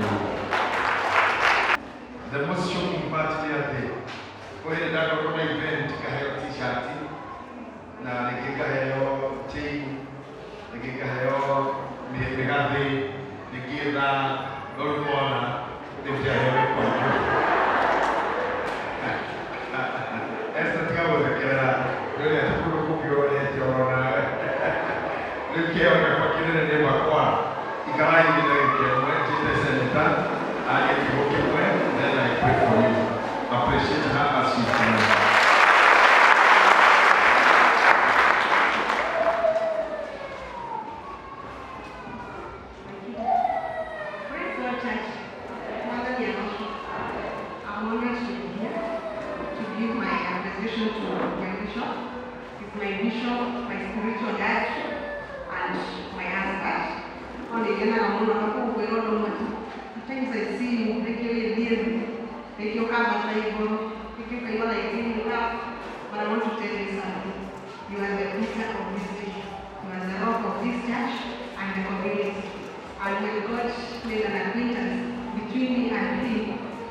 [SPEAKER 8] The most shocking part nĩ atĩ kwĩ ndakorwo na event ngaheo t-shirt na rĩngĩ ngaheo chain, rĩngĩ ngaheo mĩgathĩ, rĩngĩ thaa, no rĩu mona rĩu ndĩraheo gĩkonyo. Esther, tiga gũthekerera nĩ ũrĩa ti kũndũ kũngĩ ũrorete oro nawe. Rĩu kĩheo gĩakwa kĩnene nĩ makwa ikarai ndagĩka ĩmwe njĩte senator arie kiugo kĩmwe, then I pray for you. Appreciate her as she comes.
[SPEAKER 12] Praise God, church. Mother Nyanoshi. I'm honored to be here to give my appreciation to my bishop. He's my bishop, my spiritual dad, and my husband. Only then I'm At times I see you regularly but I want to tell you something. You are the pillar of this church. You are the rock of this church and the community. And when God made an acquaintance between me and him,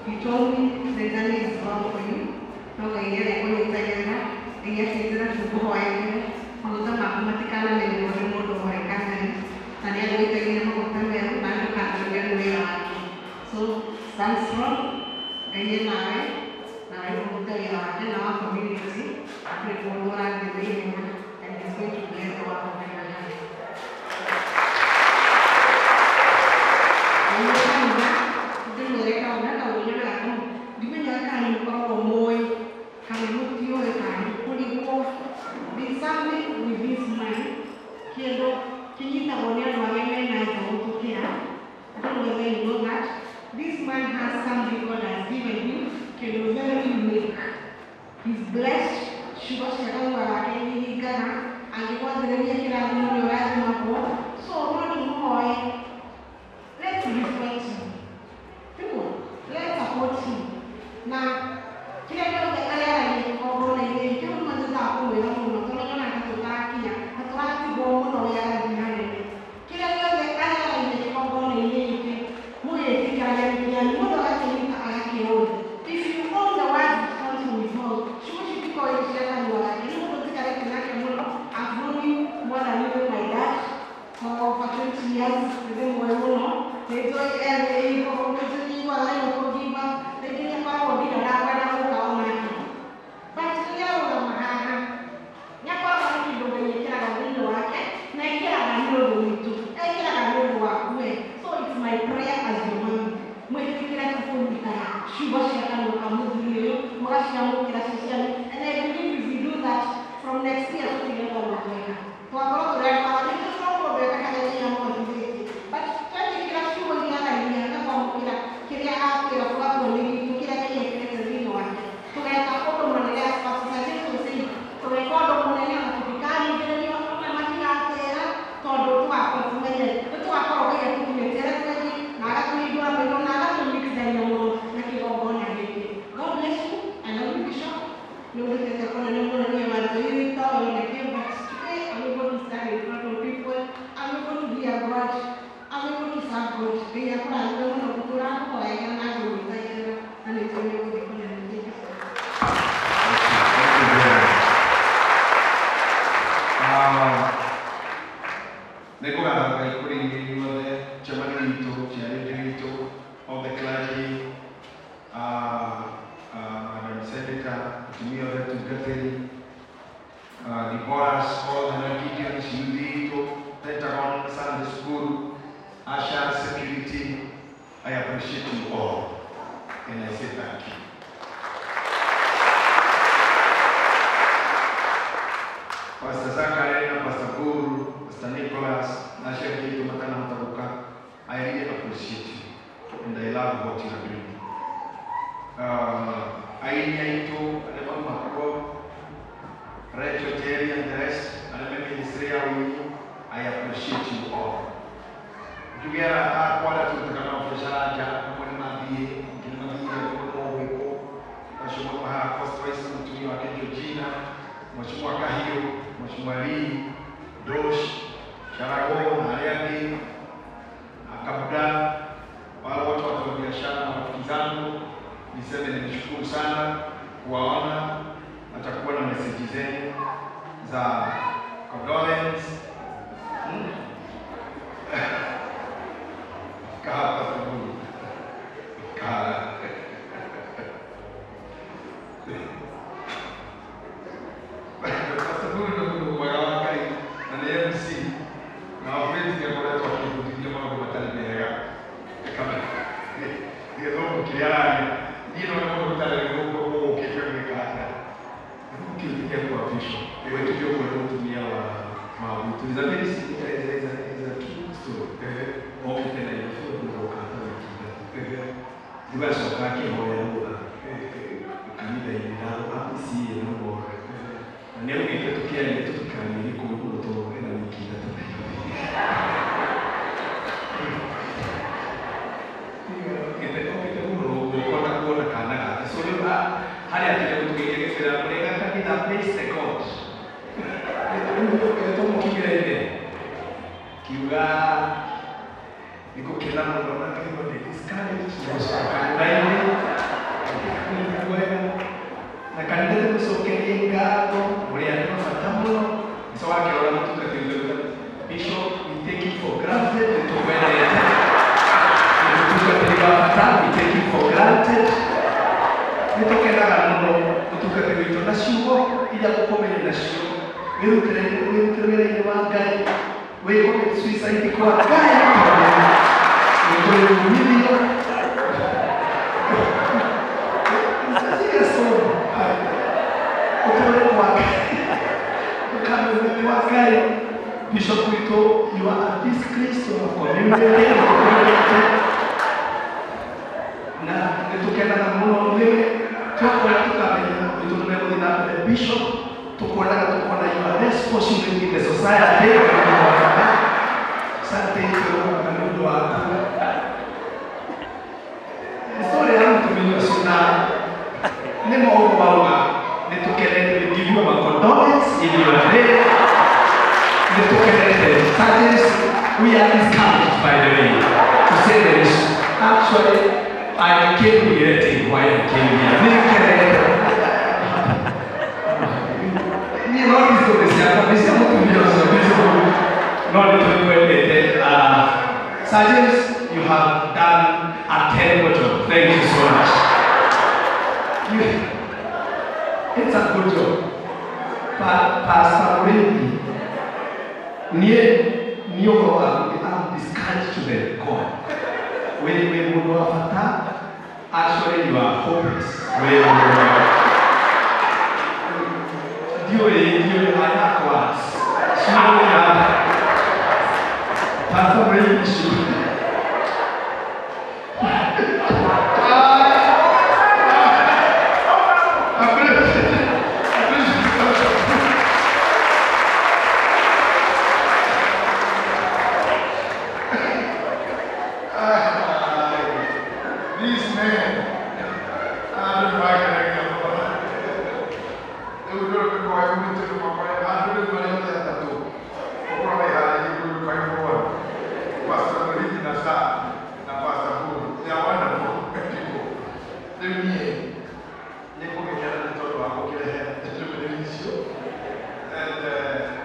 [SPEAKER 12] he told me the journey is wrong for you. No, I hear a going together, and yes, it's not to go ahead. Maguta maku matikanamenywo nĩ mũndũ ũrekanaĩ na nĩ agwĩtagia maguta merũ na ndũkanarige nĩ wĩra wake. So stand strong, Ngai e nawe na wĩkũruta wĩra wake na wa community kũrĩ mũndũ ũrathiĩ na ihenya, and he's going to bless the work of your hands. Ndĩmwĩre kaũndũ kaũndũ nyonaga kamwe ndimenyaga kana nĩ mũkoragwo mũĩ kana mũtiũĩ kana kũrigwo. There's something with this man, kĩndũ kĩnyitagwo nĩ andũ arĩa mena njaũ gũtũkĩra. I don't know whether you know that. This man has something God has given him, kĩndũ very unique. He's blessed. Ciugo cia kanua gake nĩ ihingaga, angĩgwathĩrĩria kĩrathimo nĩ ũrathimagwo. So no tũmũhoe, let's respect him. People, let's support him. Na kĩrĩa gĩothe arĩaragia kĩgongona-inĩ kĩu nĩmo nyendaga kũmwĩra mũno tondũ nyonaga tũtarakinya na tũratigwo mũno wĩra-inĩ hanene. Kĩrĩa gĩothe arĩaragia kĩgongona-inĩ gĩkĩ mũgĩtĩkĩraga nĩ kĩanyu, mũndũ agakĩnyita agakĩũria. If you own the words that comes from his mouth, ciugo citikoragwo irĩ cia kanua gake. Nĩ mũndũ njikarĩte nake mũno. I've known him more than even my dad for over 20 years. Ndĩmũĩ mũno. Nĩ njũĩ nĩ njiguaga rĩmwe kũngiuma, rĩngĩ nĩ akoragwo nginya ndakwenda gũka onake. But rĩrĩa arũgama haha, nĩ akoragwo na kĩndũ Ngai ekĩraga thĩinĩ wake, na ekĩraga nĩ ũndũ witũ, ekĩraga nĩ ũndũ waku we. So it's my prayer as your mom, mwĩtĩkĩre kũnyitaga ciugo cia kanua ka mũthuri ũyũ, mũgaciamũkĩra ci cianyu. And I believe if we do that, from next year tũtigekwo tweka. Twakorwo tũrĩ andũ aya, nĩ tũkorwo mũndũ ekaga nĩ amũhotithĩtie. But twetĩkĩra ciugo iria aragia na kwamũkĩra kĩrĩa akwĩra tũgakorwo nĩ gitũ, kĩrĩa Ngai ekĩrĩte thĩinĩ wake. Tũgeka ũndũ mũnene as Pastor James was saying, tũgeka ũndũ mũnene ona tũtikaringĩrĩrio, amwe matigatĩra tondũ tũgakorwo tũmenye, nĩ tũgakorwo Ngai atũkinyĩtie harĩa twathiĩ na agatũhingũra maitho na agatũnyitithania mũno na kĩgongona gĩkĩ. God bless you. I love you, Bishop. Nĩ ũndutĩte kũnene mũno niĩ wanjũirĩte ũyũ na kĩ, but today I'm able to stand in front of people. I'm able to hear God. I'm able to serve God. Ngai akũrathime mũno gũtũra ngũhoyagĩra na ngũnyitagĩrĩra na nĩ njũĩ nĩ ũgũthiĩ kũnene. Thank you so much.
[SPEAKER 11] Thank you very much.
[SPEAKER 8] Nĩ ngũgatha Ngai kũrĩ inyuĩ inyuothe, chairman witũ, chairlady witũ, all the clergy, Madam Senator, atumia othe atungatĩri, Deborahs, all the Gideons, youth witũ, Pentagon Sunday School, Asha Security, I appreciate you all, and I say thank you. Georgina, Mheshimiwa Kahio, Mheshimiwa Lee, Dosh, Charago na arĩa angĩ, Akabuda, wale wote watu wa biashara na rafiki zangu, niseme nimeshukuru sana kuwaona. Natakuwa na meseji zenu za condolence. Kaa Pastor Mungu. Kaa. Pastor Mungu nĩ mũndũ mwega wa Ngai na nĩ MC na Alfred nĩ akoretwo akĩbundithia maũndũ matarĩ mega. Gĩthũngũ kĩrĩa araria. Niĩ no nĩ mũndũ ũtarĩ gĩthũngũ ũgũkĩte gwĩka atĩa.
[SPEAKER 13] Kĩu kĩa kuapishwa wetuja kuona mũtumia wa Mabutu is a very is a true story. Okĩte Nairobi gũcoka ta wiki ithatũ rĩu acoka akĩhoya rũtha kanitha-inĩ na APCA na ũguo na nĩ augĩte tũkĩaria tũtikarie Gĩkũyũ mũno tondũ ena wiki ithatũ Nairobi. Okĩte mũno ũguo kuona kana gake so rĩu harĩa akinya gũtũgeithia gĩkwĩra mũrĩega kanitha, praise the God. Tũmũkinyĩra-inĩ kiuga nĩngũkena mũno na ngaigua ndĩ discouraged nĩgũcoka kanitha-inĩ wega na kanitha nĩgũcokerie ngatho mũrĩ andũ a bata mũno. So akĩrora mũtungatĩri ũcio, Bishop, we take you for granted, nĩtũkwendete. Mũtungatĩri wa bata, we take you for granted. Nĩtũkenaga mũno mũtungatĩri witũ na ciugo iria gũkomeire nacio wĩrutĩre wĩra-inĩ wa Ngai wĩkome suicide kwa Ngai tondũ nĩkũrĩ umithio. It's a serious one. Ũtũre kwa Ngai ũkamenya kwa Ngai. Bishop witũ, you are a disgrace to our community nĩtũkwendete na nĩtũkenaga mũno nĩwe twakora tũkamenya witũ nĩmegũthiĩ na mbere. Bishop, tukuonaga tukona you are responsible in the society. Asante twĩrũgamaga nĩ ũndũ waku. Story ya mũtumia ũcio na nĩ maũndũ mauga nĩtũkenete. We give you our condolence in your name. Nĩtũkenete. Sergeants, we are discouraged, by the way, to say there is actually I came regretting why I came here. Nĩkenete niĩ no story ciakwa nĩ cia mũtumia ũcio bishop no nĩ tũkwendete. Sergeants, you have done a terrible job. Thank you so much. It's a good job. Pastor Muriithi, niĩ niĩ ũhoro waku I'm discouraged to the core. Wĩ mũndũ wa bata. Actually, you are hopeless. Wĩ mũndũ wa ndiũĩ I lack words. Ciugo ya Pastor Muriithi ciugo.
[SPEAKER 11] These men, I don't know why I get rĩu nĩ rũĩ makore andũ rĩu marĩ othe atatũ gũkorwo meharĩirie kwĩruka gĩbũrũri. Pastor Muriithi na Sa na Pastor Buru, they are wonderful people. Rĩu niĩ nĩ ngũgĩkena nĩ tondũ wa gũkĩrehe ndũmĩrĩri icio and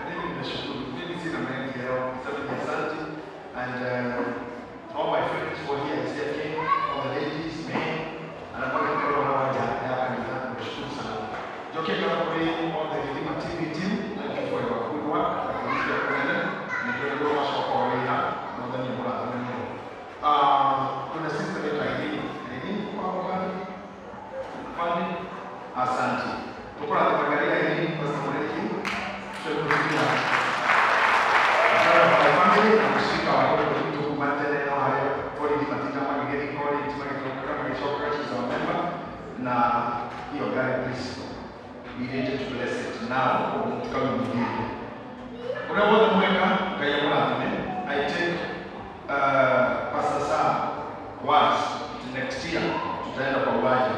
[SPEAKER 11] mimi nimeshukuru. Mimi sina mengi leo, niseme ni asante and all my friends who are here is here came, all the ladies, men, and I'm going to na wanja ya kanitha, nimeshukuru sana. Njoke kama kuri all the Githima TV team, thank you for your good work na kũrutia kũnene nĩtũrĩ macoka o wĩra mwathani mũrathime mũno. Kuna sister anaitwa Irene. Irene, uko hapo kwani? Kwani? Asante. Tukurathima Irene, Pastor Muriithi. Tukurudia. Shout out my family na kushika watoto wetu kuma tene no harĩa borithi matinda magĩgĩthiĩ college magĩcoka magĩcoka, she's our member na hiyo gari Kristo. We need to bless it now tukamwingine. Ũrĩa wothe mweka Ngai amũrathime. I take Pastor Sam words next year tutaenda kwa uwanja.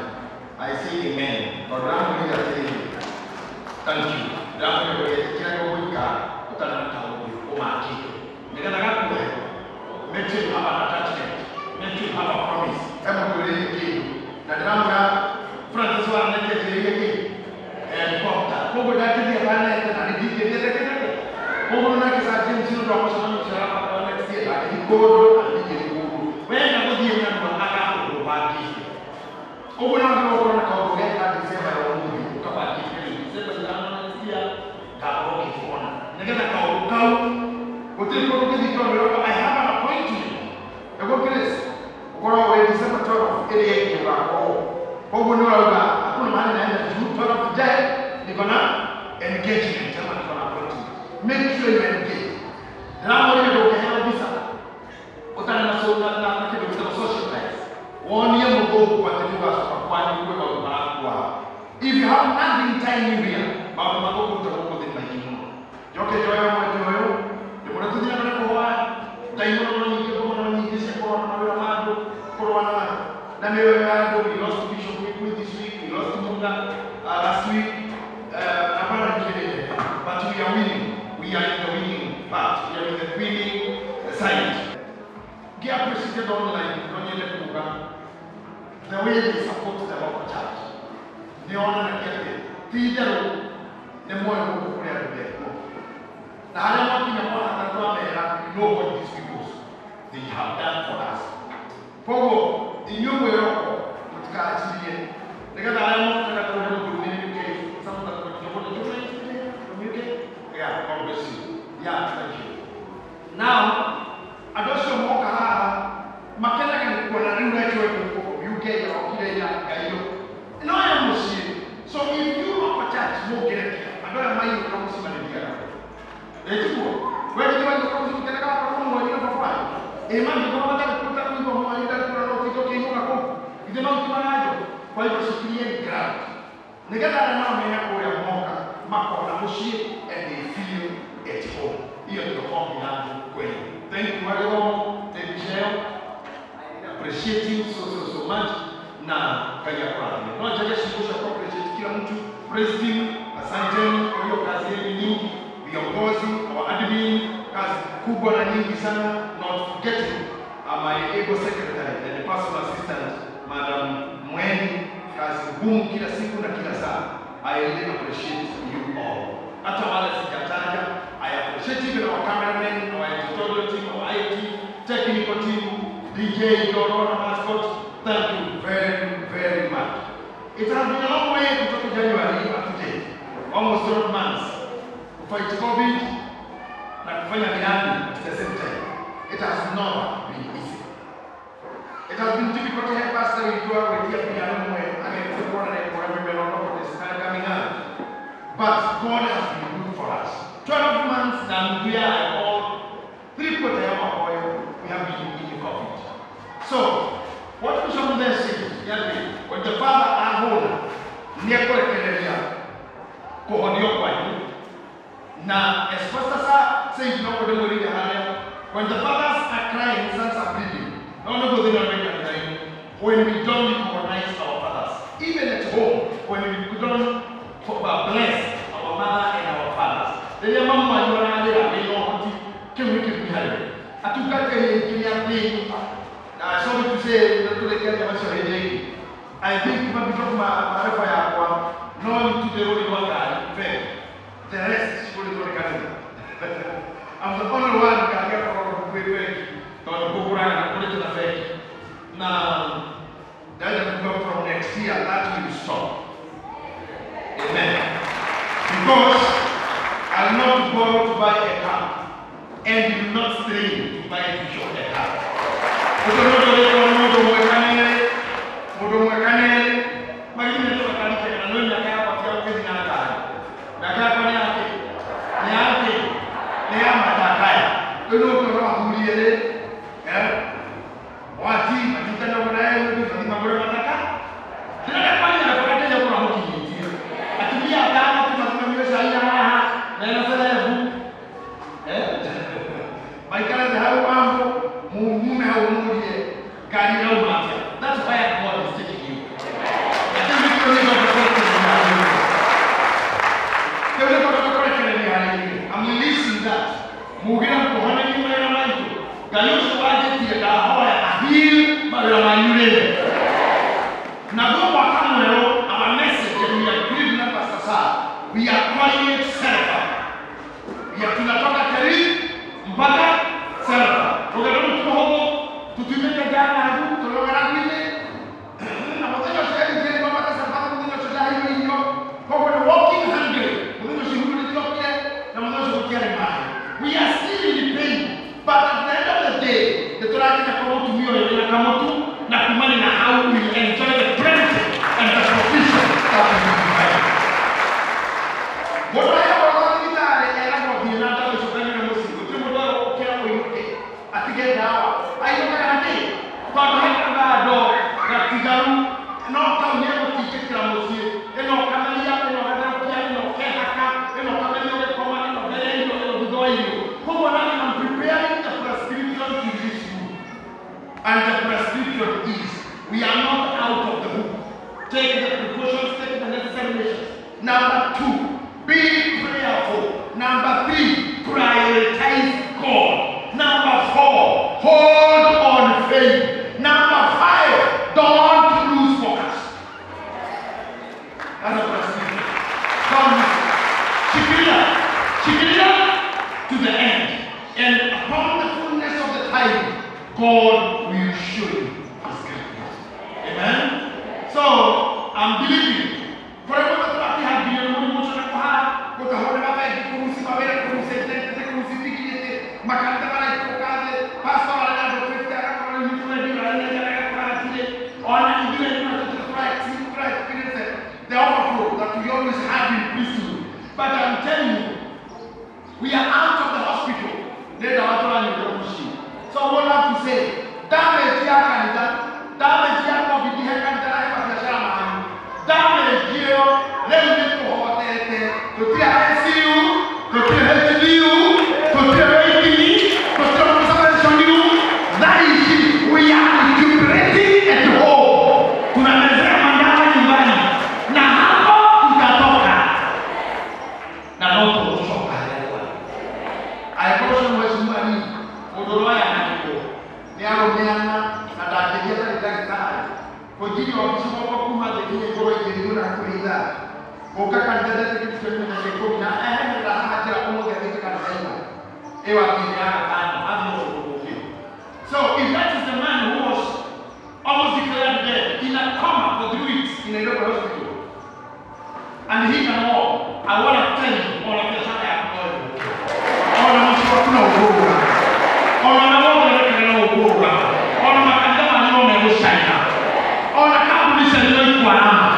[SPEAKER 11] I say amen. Tondũ ndamwĩrire atĩrĩrĩ
[SPEAKER 2] Thank you. Ndĩramũkĩra gũikara ũtarĩ na kaũndũ ũmakĩte nĩgetha gakuohe. Make sure you have an attachment. Make sure you have a promise.
[SPEAKER 11] He mũndũ kĩndũ na ndĩramwĩra Francis wa nĩkĩ njĩrĩire kĩ helicopter koguo ndangĩthiĩ atanete na nĩndingĩthiĩte kĩnene koguo nake Sir James nĩ ũndũ wa mũcemanio ũcio arabatara next year ndangĩthiĩ kũndũ na ndingĩthiĩ kũndũ wenda gũthiĩ narua agaũndũ ũbangĩte ũguo no nginya ũkorwo na kaũndũ geka December ya ũmũthĩ ũkabangĩte rĩu December 5 next year ngakorwo ngĩkuona nĩgetha kaũndũ kau gũtirĩ kũndũ ngĩthiĩ tondũ ũroka I have an appointment nĩguo Grace ũkorwo wĩ December 12 ĩrĩa ĩngĩ ũgakorwo koguo nĩ ũrauga hakuna mahali naenda juu 12 jae niko na engagement ama niko na appointment. Make sure you engage. Ndĩramwĩrire ndũngĩheo visa ũtarĩ na na na kĩndũ gĩtagwo social ties wonie mũthũngũ atĩ nĩ ũgacoka kwanyu kwĩ maũndũ marakuaga. If you have nothing tying you here, maũndũ ma gũkũruta gũkũ thĩ nĩ maingĩ mũno. Njoke njoe mweke ũyũ ndĩmwĩre tũthiĩ na mbere kũhoya ndaimono no nyingĩ, ngoma no nyingĩ cia kũrũa na mawĩra ma andũ, kũrũa na mĩoyo ya andũ. We lost Bishop Wikui this week, we lost Munga last week, na bado ni, but we are winning. We are in the winning part, we are in the winning side. Get appreciated online no nyende kuga the way they support the local church nĩ onanagia atĩ ti itherũ nĩ moĩ gũkũ kũrĩ andũ mekuo na harĩa mwakinya mwana twamera, you know what these people, they have done for us. Koguo inyuĩ mwĩroko mũtikacirie nĩgetha arĩa mokaga tũhe mũthuri nĩ UK, some of them from UK. Yeah, God bless you. Yeah, thank you. Now andũ acio moka haha makenaga nĩ kuona rĩu rekĩwe gũkũ UK arokire ira ngaiyũ no ya mũciĩ. So if you local church mũngĩrekia andũ aya maiyũka mũciĩ marĩthiaga ĩtiguo we githĩ waiyũka mũciĩ ũkenaga wakorwo mwanyu na baba wanyu ĩ mangĩkorwo matarĩ kuo kũigua mwanyu ndarĩ kuona no ũtinde ũkĩinũka kũu ithe no ũtimarajo. Kwa hivyo shikilieni ground nĩgetha arĩa maramenya kũrĩa moka makona mũciĩ and they feel at home. Hiyo ndio ombi yangu kwenu. Thank you wagĩthomo nĩ mbica ĩyo. I appreciate you so so so much na Ngai akũrathime. No njage ciugo cia ku appreciate kila mtu. Praise team, asanteni kwa hiyo kazi yenu nyingi. Viongozi, our admin, kazi kubwa na nyingi sana, not forgetting my able secretary and personal assistant, Madam Mweni, kazi ngumu kila siku na kila saa. I really appreciate you all. Hata wale sijataja, I appreciate even our cameramen, our editorial team, our IT, technical team, DJ, Dorona mascot. Thank you very, very much. It has been a long way kutoka January up to date. Almost 12 months. Kufight COVID na kufanya miradi at the same time. It has not been easy. It has been difficult to help us that we do our with piano coming out. But God has been good for us. 12 months na we are all 3/4 ya mwaka we have been in the COVID. So, what Bishop there said, when the Father ahona nĩekũrekereria kũhonio kwanyu na as Pastor Sir said no ndĩmwĩrire harĩa, when the fathers are crying, sons are bleeding. No nĩguo thĩna wĩ kanitha-inĩ when we don't recognize our fathers, even at home, when we don't bless our mother and our fathers. Rĩrĩa mamu wanyu ararĩra wĩna ũhoti kĩu nĩ kĩrumi harĩ we atungatĩri aingĩ nĩ athĩni na sorry to say nĩtũrĩkĩria macio hĩndĩ ĩngĩ. I think mabishop marefa yakwa no nitute rũri rwa ngari bengi, the rest rũri rwa kanitha. I'm the only one ngari gakorwo kwĩ bengi tondũ kũgũraga na kũrĩte na bengi na ndĩrenda kuga from next year that will stop. Amen. Because I'll not borrow to buy a car and will not strain to buy bishop a car. Ũcio nĩ ũndũ wĩkwo nĩ mũndũ mwekanĩre mũndũ mwekanĩre magithĩ nĩ tũgakarike kana no mĩaka yakwa tiga gũgĩthiĩ na ngari mĩaka yakwa nĩ yake nĩ yake nĩ ya matakaya rĩu nĩ ũkĩona athuri erĩ wati manyitana ũguo na mũndũ mathi magũre mataka ndĩrenda kwaria na bũrĩa ndĩrĩa kũra mũkinyĩtie atumia atano tu mathi manyue cai na haha mena cerebu maikare thĩ hau mambo mume hau murie.
[SPEAKER 2] Mugire mkuhonerie mawĩra maitũ. Ngai ũcio wanjĩtire ndahoya aheal mawĩra manyu rĩmwe. Naguo mwaka mwerũ, our message, and we agreed na Pastor Sarah, we are calling it Serapha. We are tunatoka Kerith mpaka Serapha. Rũgendo rũu ti rũhũthũ, tũtiumĩte Nganagu, tũrĩ ũgaragu-inĩ. Na mũthenya ũcio erigĩrĩ mambata Serapha, mũthenya ũcio ndaheirwo irio. Koguo nĩ walking hungry. Mũthenya ũcio ihuru rĩtiokire, na mũthenya ũcio gũtiarĩ maĩ. We are still in pain, but at the end of the day, nĩtũrakinya kwa mũtumia ũyũ wĩna kamũtu, na kumania na hau we will enjoy the plenty and the provision that we will provide. Mũndũ aheagwo rũtha thibitarĩ eragwo thiĩ na ndawa icio ũkanyue mũciĩ. Gũtirĩ mũndũ werwo ũkĩra ũinũke atige ndawa. Ainũkaga na kĩ? Tondũ he kagando gatigaru no kau nĩegũtindĩkĩra mũciĩ. Ĩno ũkameria, ĩno ũgatherũkia, ĩno ũkehaka, ĩno ũkameria ũgĩkoma, ĩno mbere ya irio, ĩno thutha wa irio. Koguo nani I'm preparing the prescription to release you. And the prescription is, we are not out of the hook. Take the precautions, take the necessary measures. Number 2, be prayerful. Number 3, prioritize God. Number 4, hold on faith. Number 5, don't lose focus. That's a prescription. Don't lose focus. Shikilia. Shikilia to the end. And upon the fullness of the time, God will show you his greatness. Amen? So, I'm believing. Kũrĩa guothe tũrakĩhangirio nĩ mũrimũ ũcio na gũtahwo nĩ mabengi, kũruci mawĩra, kũruci identity, kũruci dignity, makanitha maraikũrũka thĩ, pastor arĩ na andũ 50 agakorwo rĩu nĩ tũrendio na nĩ agakora hatirĩ. Ona ithuĩ rĩmwe tũtirĩ tũra experience the overflow that we always had in priesthood. But I'm telling you, we are out of the hospital. Nĩ ndawa tũranyuĩte mũciĩ. So I would love to say, damage ya kanitha, damage ya COVID he kanitha na he mabiacara manyu, damage ĩyo rĩu nĩ tũhotete. Tũtirĩ ICU, tũtirĩ HDU, tũtirĩ waiting, tũtirĩ observation room. Thaa ici we are recuperating at home. Tunamezea madawa nyumbani na hapo tutatoka na no tũgũcoka harĩa twarĩ. Angĩkorwo ũcio mheshimiwa ni mũndũ ũroya nagĩko nĩ arũmeana na ndangĩthiĩ atarĩ ndagĩtarĩ kũnjiria wabici gwakwa kuma thĩ nginya igũrũ ingĩrigwo na hakuhĩ ithaa gũka kanitha ndetĩkĩtio nĩ mĩthenya ikũmi na eherera haha njĩra ũmũthĩ athiĩte kanitha ĩno ĩyo athiĩ ya gatano athiĩ ũndũ ũngĩ. So if that is the man who was almost declared dead in a coma for 3 weeks in Nairobi hospital and he can walk, I want to tell you, ona biacara yaku no ĩgũke, ona mũciĩ waku no ũkũrũgama, ona na wothe ũrekere no ũkũrũgama, ona makanitha manyu no megũcaina, ona kambuni cianyu no ikwarama,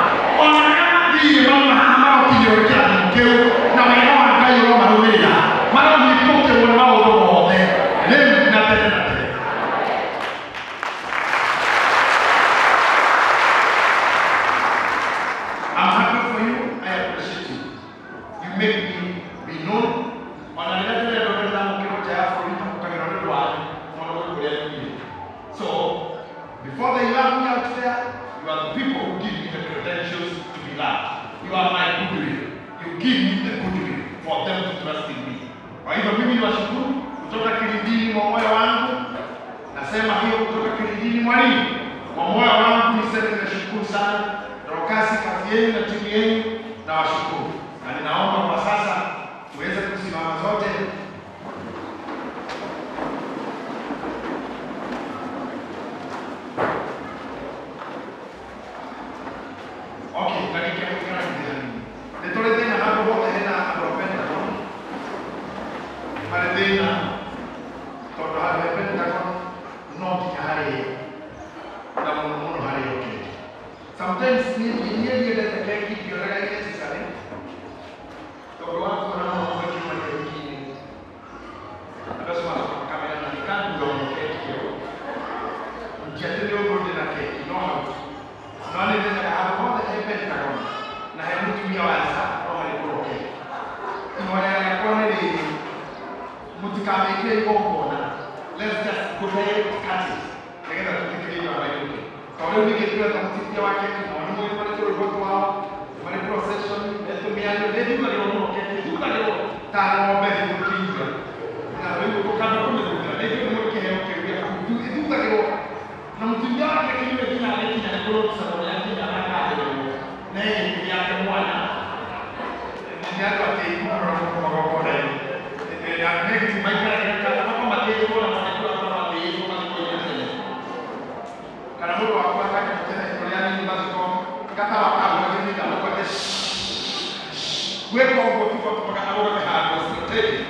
[SPEAKER 2] ona arĩa mathiire mauma haha marokinyĩrwo nĩ kĩrathimo kĩu na wega wa Ngai ũromarũmĩrĩra, marohingũkĩrwo nĩ maũndũ mothe rĩu na tene na tene. I'm happy for you. I appreciate you. You make me be known. Ona rĩrĩa ndĩrendwo nĩ ndamũkĩrwo nja ya bũrũri tamũkagĩrwo nĩ ũndũ wanyu mũno gwĩ kũrĩa nyumire. So, before they love me out there, you are the people who give me the credentials to be loved. You are my goodwill. You give me the goodwill for them to trust in me. Kwa hivyo mimi niwashukuru kutoka kilindini mwa moyo wangu. Nasema hiyo kutoka kilindini mwa nini? Mwa moyo wangu niseme nimeshukuru sana. Dorokasi, kazi yenu na timu yenu nawashukuru. Na ninaomba kwa sasa tuweze kusimama zote. Okay, ndagĩka ĩmwe kĩrangithia hanini. Nĩ tũrĩ thĩna handũ hothe hena andũ a Pentagon. Marĩ thĩna tondũ handũ he Pentagon no nginya harĩo na mũno mũno harĩo keki. Sometimes niĩ ndiendete keki ndionaga ĩ necessary tondũ wa kuona mũno makiuma keki-inĩ. Andũ acio macoka makamera na nĩkandura mũno keki ĩyo. Ti atĩ nĩ ũndũ ndĩ na keki no hau. No nĩ menyaga handũ hothe he Pentagon na he mũtumia wa nja no harĩkorwo keki. Ihoya rĩakwa nĩ rĩrĩ, mũtikamĩkĩre igongona. Let's just go direct cut it nĩgetha tũtĩkĩrie andũ mainũke. Tondũ rĩu ningĩ twetha mũtithia wa keki nao nĩ mũĩ marĩ tũrwĩmbo twao, marĩ procession, metũmĩario, nĩ ĩthukagĩrwo mũno keki, ĩthukagĩrwo ta ng'ombe hithũkĩire. Na
[SPEAKER 11] Nĩ andũ atĩĩku mũno gũkũ magongona-inĩ. Next maikaragĩra kana makamatĩĩtwo na matekũra matĩĩtwo mathiko-inĩ tene. Kana mũndũ wakwa akanyua tene kũrĩa nini mathiko gatawa kagwatĩte ndamũkwete gwĩka ũguo tu gwatũmaga arũgame handũ strategic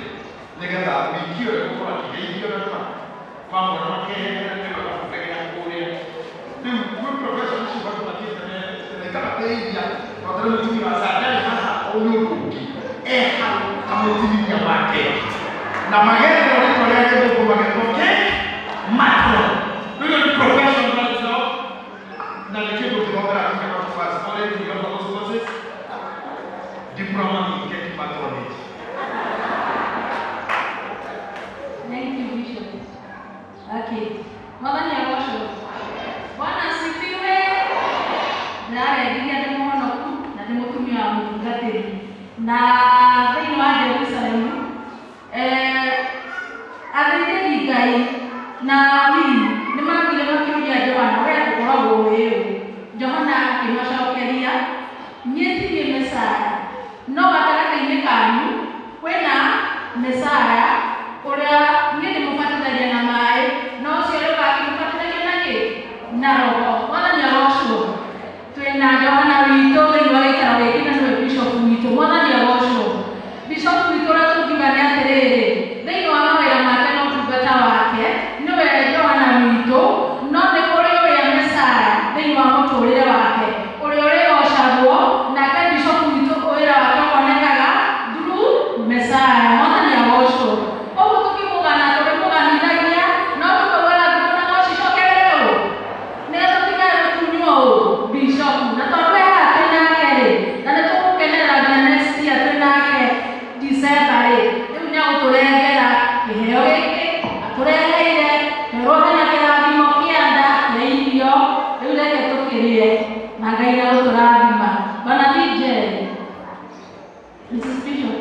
[SPEAKER 11] nĩgetha wiki ũrĩa gũkorwo akĩgeithio na ndũma mamwe na makeherera nĩwe gabutagĩra kũrĩa. Rĩu gwĩ profession icio batũmatĩte tene ikamateithia tondũ rĩu mũtumia wa Sara ndarĩ haha o nĩ ũndũ ũngĩ e hau ta mũtumia wake na magetwo rĩtwa rĩa gĩthũngũ magetwo cake matron. Rĩu ĩyo nĩ profession by itself na nĩ kĩndũ ũngĩthomera nginya kwa Topaz College. We offer those courses, diploma in cake matronage.
[SPEAKER 14] Thank you, Bishop. Okay. Mwathani agocwo. Bwana asifiwe. Ndĩrarengiria ndĩ mũhonoku na ndĩ mũtumia wa mũtungatĩri. Na thĩinĩ wa Jerusalemu, athĩnjĩri Ngai na Alawii nĩ mathire makĩũria Johana, we ũkoragwo wĩ ũ? Johana akĩmacokeria, niĩ ti niĩ Mesaya, no gatagatĩ-inĩ kanyu kwĩna Mesaya ũrĩa niĩ ndĩmũbatithagia na maĩ, no ũcio ũrĩa ũgakĩmũbatithagia na kĩ? Na Roho. Mwathani agocwo. Twĩna Johana witũ thĩinĩ wa gĩikaro gĩkĩ na nĩwe bishop witũ. Mwathani agocwo. Bishop witũ ũrĩa tũngiuga nĩ atĩrĩrĩ, thĩinĩ wa mawĩra make na ũtungata wake, nĩwe Johana witũ, no nĩ kũrĩ ũrĩa Mesaya thĩinĩ wa mũtũrĩre wake, ũrĩa ũrĩgocagwo, nake bishop witũ wĩra wake ũkonekaga through Mesaya. Mwathani agocwo. Ũguo tũkĩmũgana tũrĩmũganithagia, no tũkaugaga thikũ na no cicokerere ũ nĩgetha tũtikae gũtunywo ũ bishop. Na tondũ e haha twĩ nake rĩ, na nĩ tũgũkenerera nginya next year twĩ nake December rĩ, rĩu nĩ agũtũrehera kĩheo gĩkĩ atũreheire, twerwo hena kĩrathimo kĩa nda kĩa irio, rĩu reke tũkĩrĩe na Ngai nĩ agũtũrathima. Bwana DJ, Mrs. Bishop.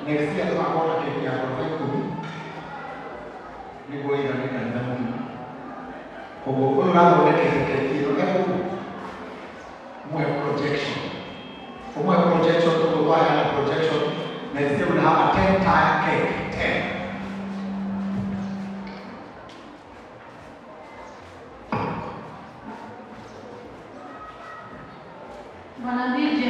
[SPEAKER 2] Next year tũgakorwo na keki ya ngoroba ikũmi nĩguo ĩigane kanitha mũgima. Koguo ũyũ ũrathondekete keki ĩno egũkũ ũmũhe projection, ũmũhe projection, tũguo twaheana projection. Next year we'll have a 10 tier cake, 10.
[SPEAKER 14] Bwana DJ.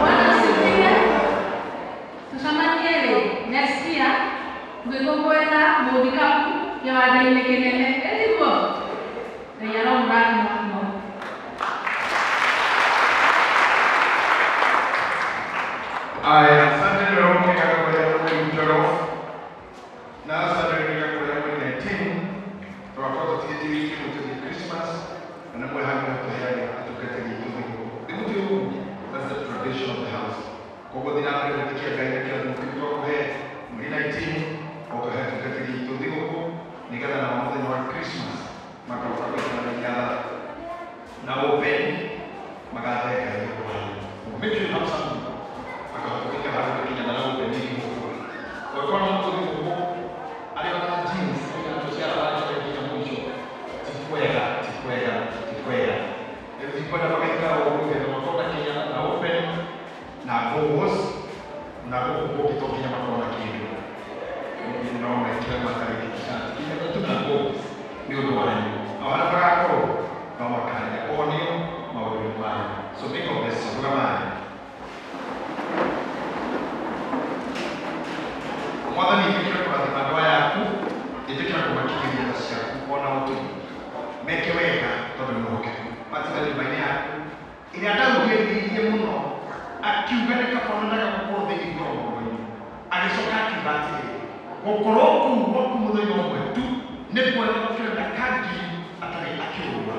[SPEAKER 14] Bwana asifiwe. Tucemanie rĩ next year tũgĩkũngũĩra mũthikabu kĩwanja-inĩ kĩnene, ĩ tiguo? Ngai aromũrathima mũno.
[SPEAKER 11] Aya, asante leo mkeka kwa mchoro. Na asante leo kwa 19. Twakorwo tutigĩtie wiki ĩmwe tũthiĩ Christmas na nĩ mwĩ hamwe tũheane atungatĩri aitũ thigũkũ. Thigũkũ ti ũguo, that's the tradition of the house. Koguo thiĩ na mbere gwĩtĩkia Ngai na kĩrathimo kĩu twakũhe mweri 19, ũkahe atungatĩri aitũ thigũkũ nĩgetha nao mũthenya wa Christmas magoka gwĩtanania na open magathe Ngai ũndũ wanyu. Make sure you have something akahota gũikara handũ gĩkinya na open nĩ thigũkũ. Ũngĩkorwo na mũndũ thigũkũ arĩ ona jeans iratũ cia rangi nginya mũico, ti kwega, ti kwega, ti kwega. Rĩu ndikwenda magaikara ũguo nĩgetha makorwo na kinya na open na goggles na gũkũ kũngĩ to nginya makorwo na kĩndũ no mekĩre matarĩ t-shirt kinya tu na goggles nĩ ũndũ wanyu. Nao arĩa magakorwo no makaria kũhonio maũndũ-inĩ manyu. So may God bless you. Rũgamai. Mwathani, ĩtĩkĩra kũrathima andũ aya aku, ĩtĩkĩra kũmakinyĩria tha ciaku ona ũtugi, meke wega tondũ nĩ mwĩhokeku, matige nyũmba-inĩ yaku ĩrĩa Daudi erirĩirie mũno, akiuga nĩ kaba onanaga gũkorwo thĩinĩ ngorongoro-inĩ, agĩcoka akiuga atĩrĩrĩ, gũkorwo kũu gwaku mũthenya ũmwe tu nĩ kwega gũkĩra mĩaka ngiri atarĩ akĩũrũra.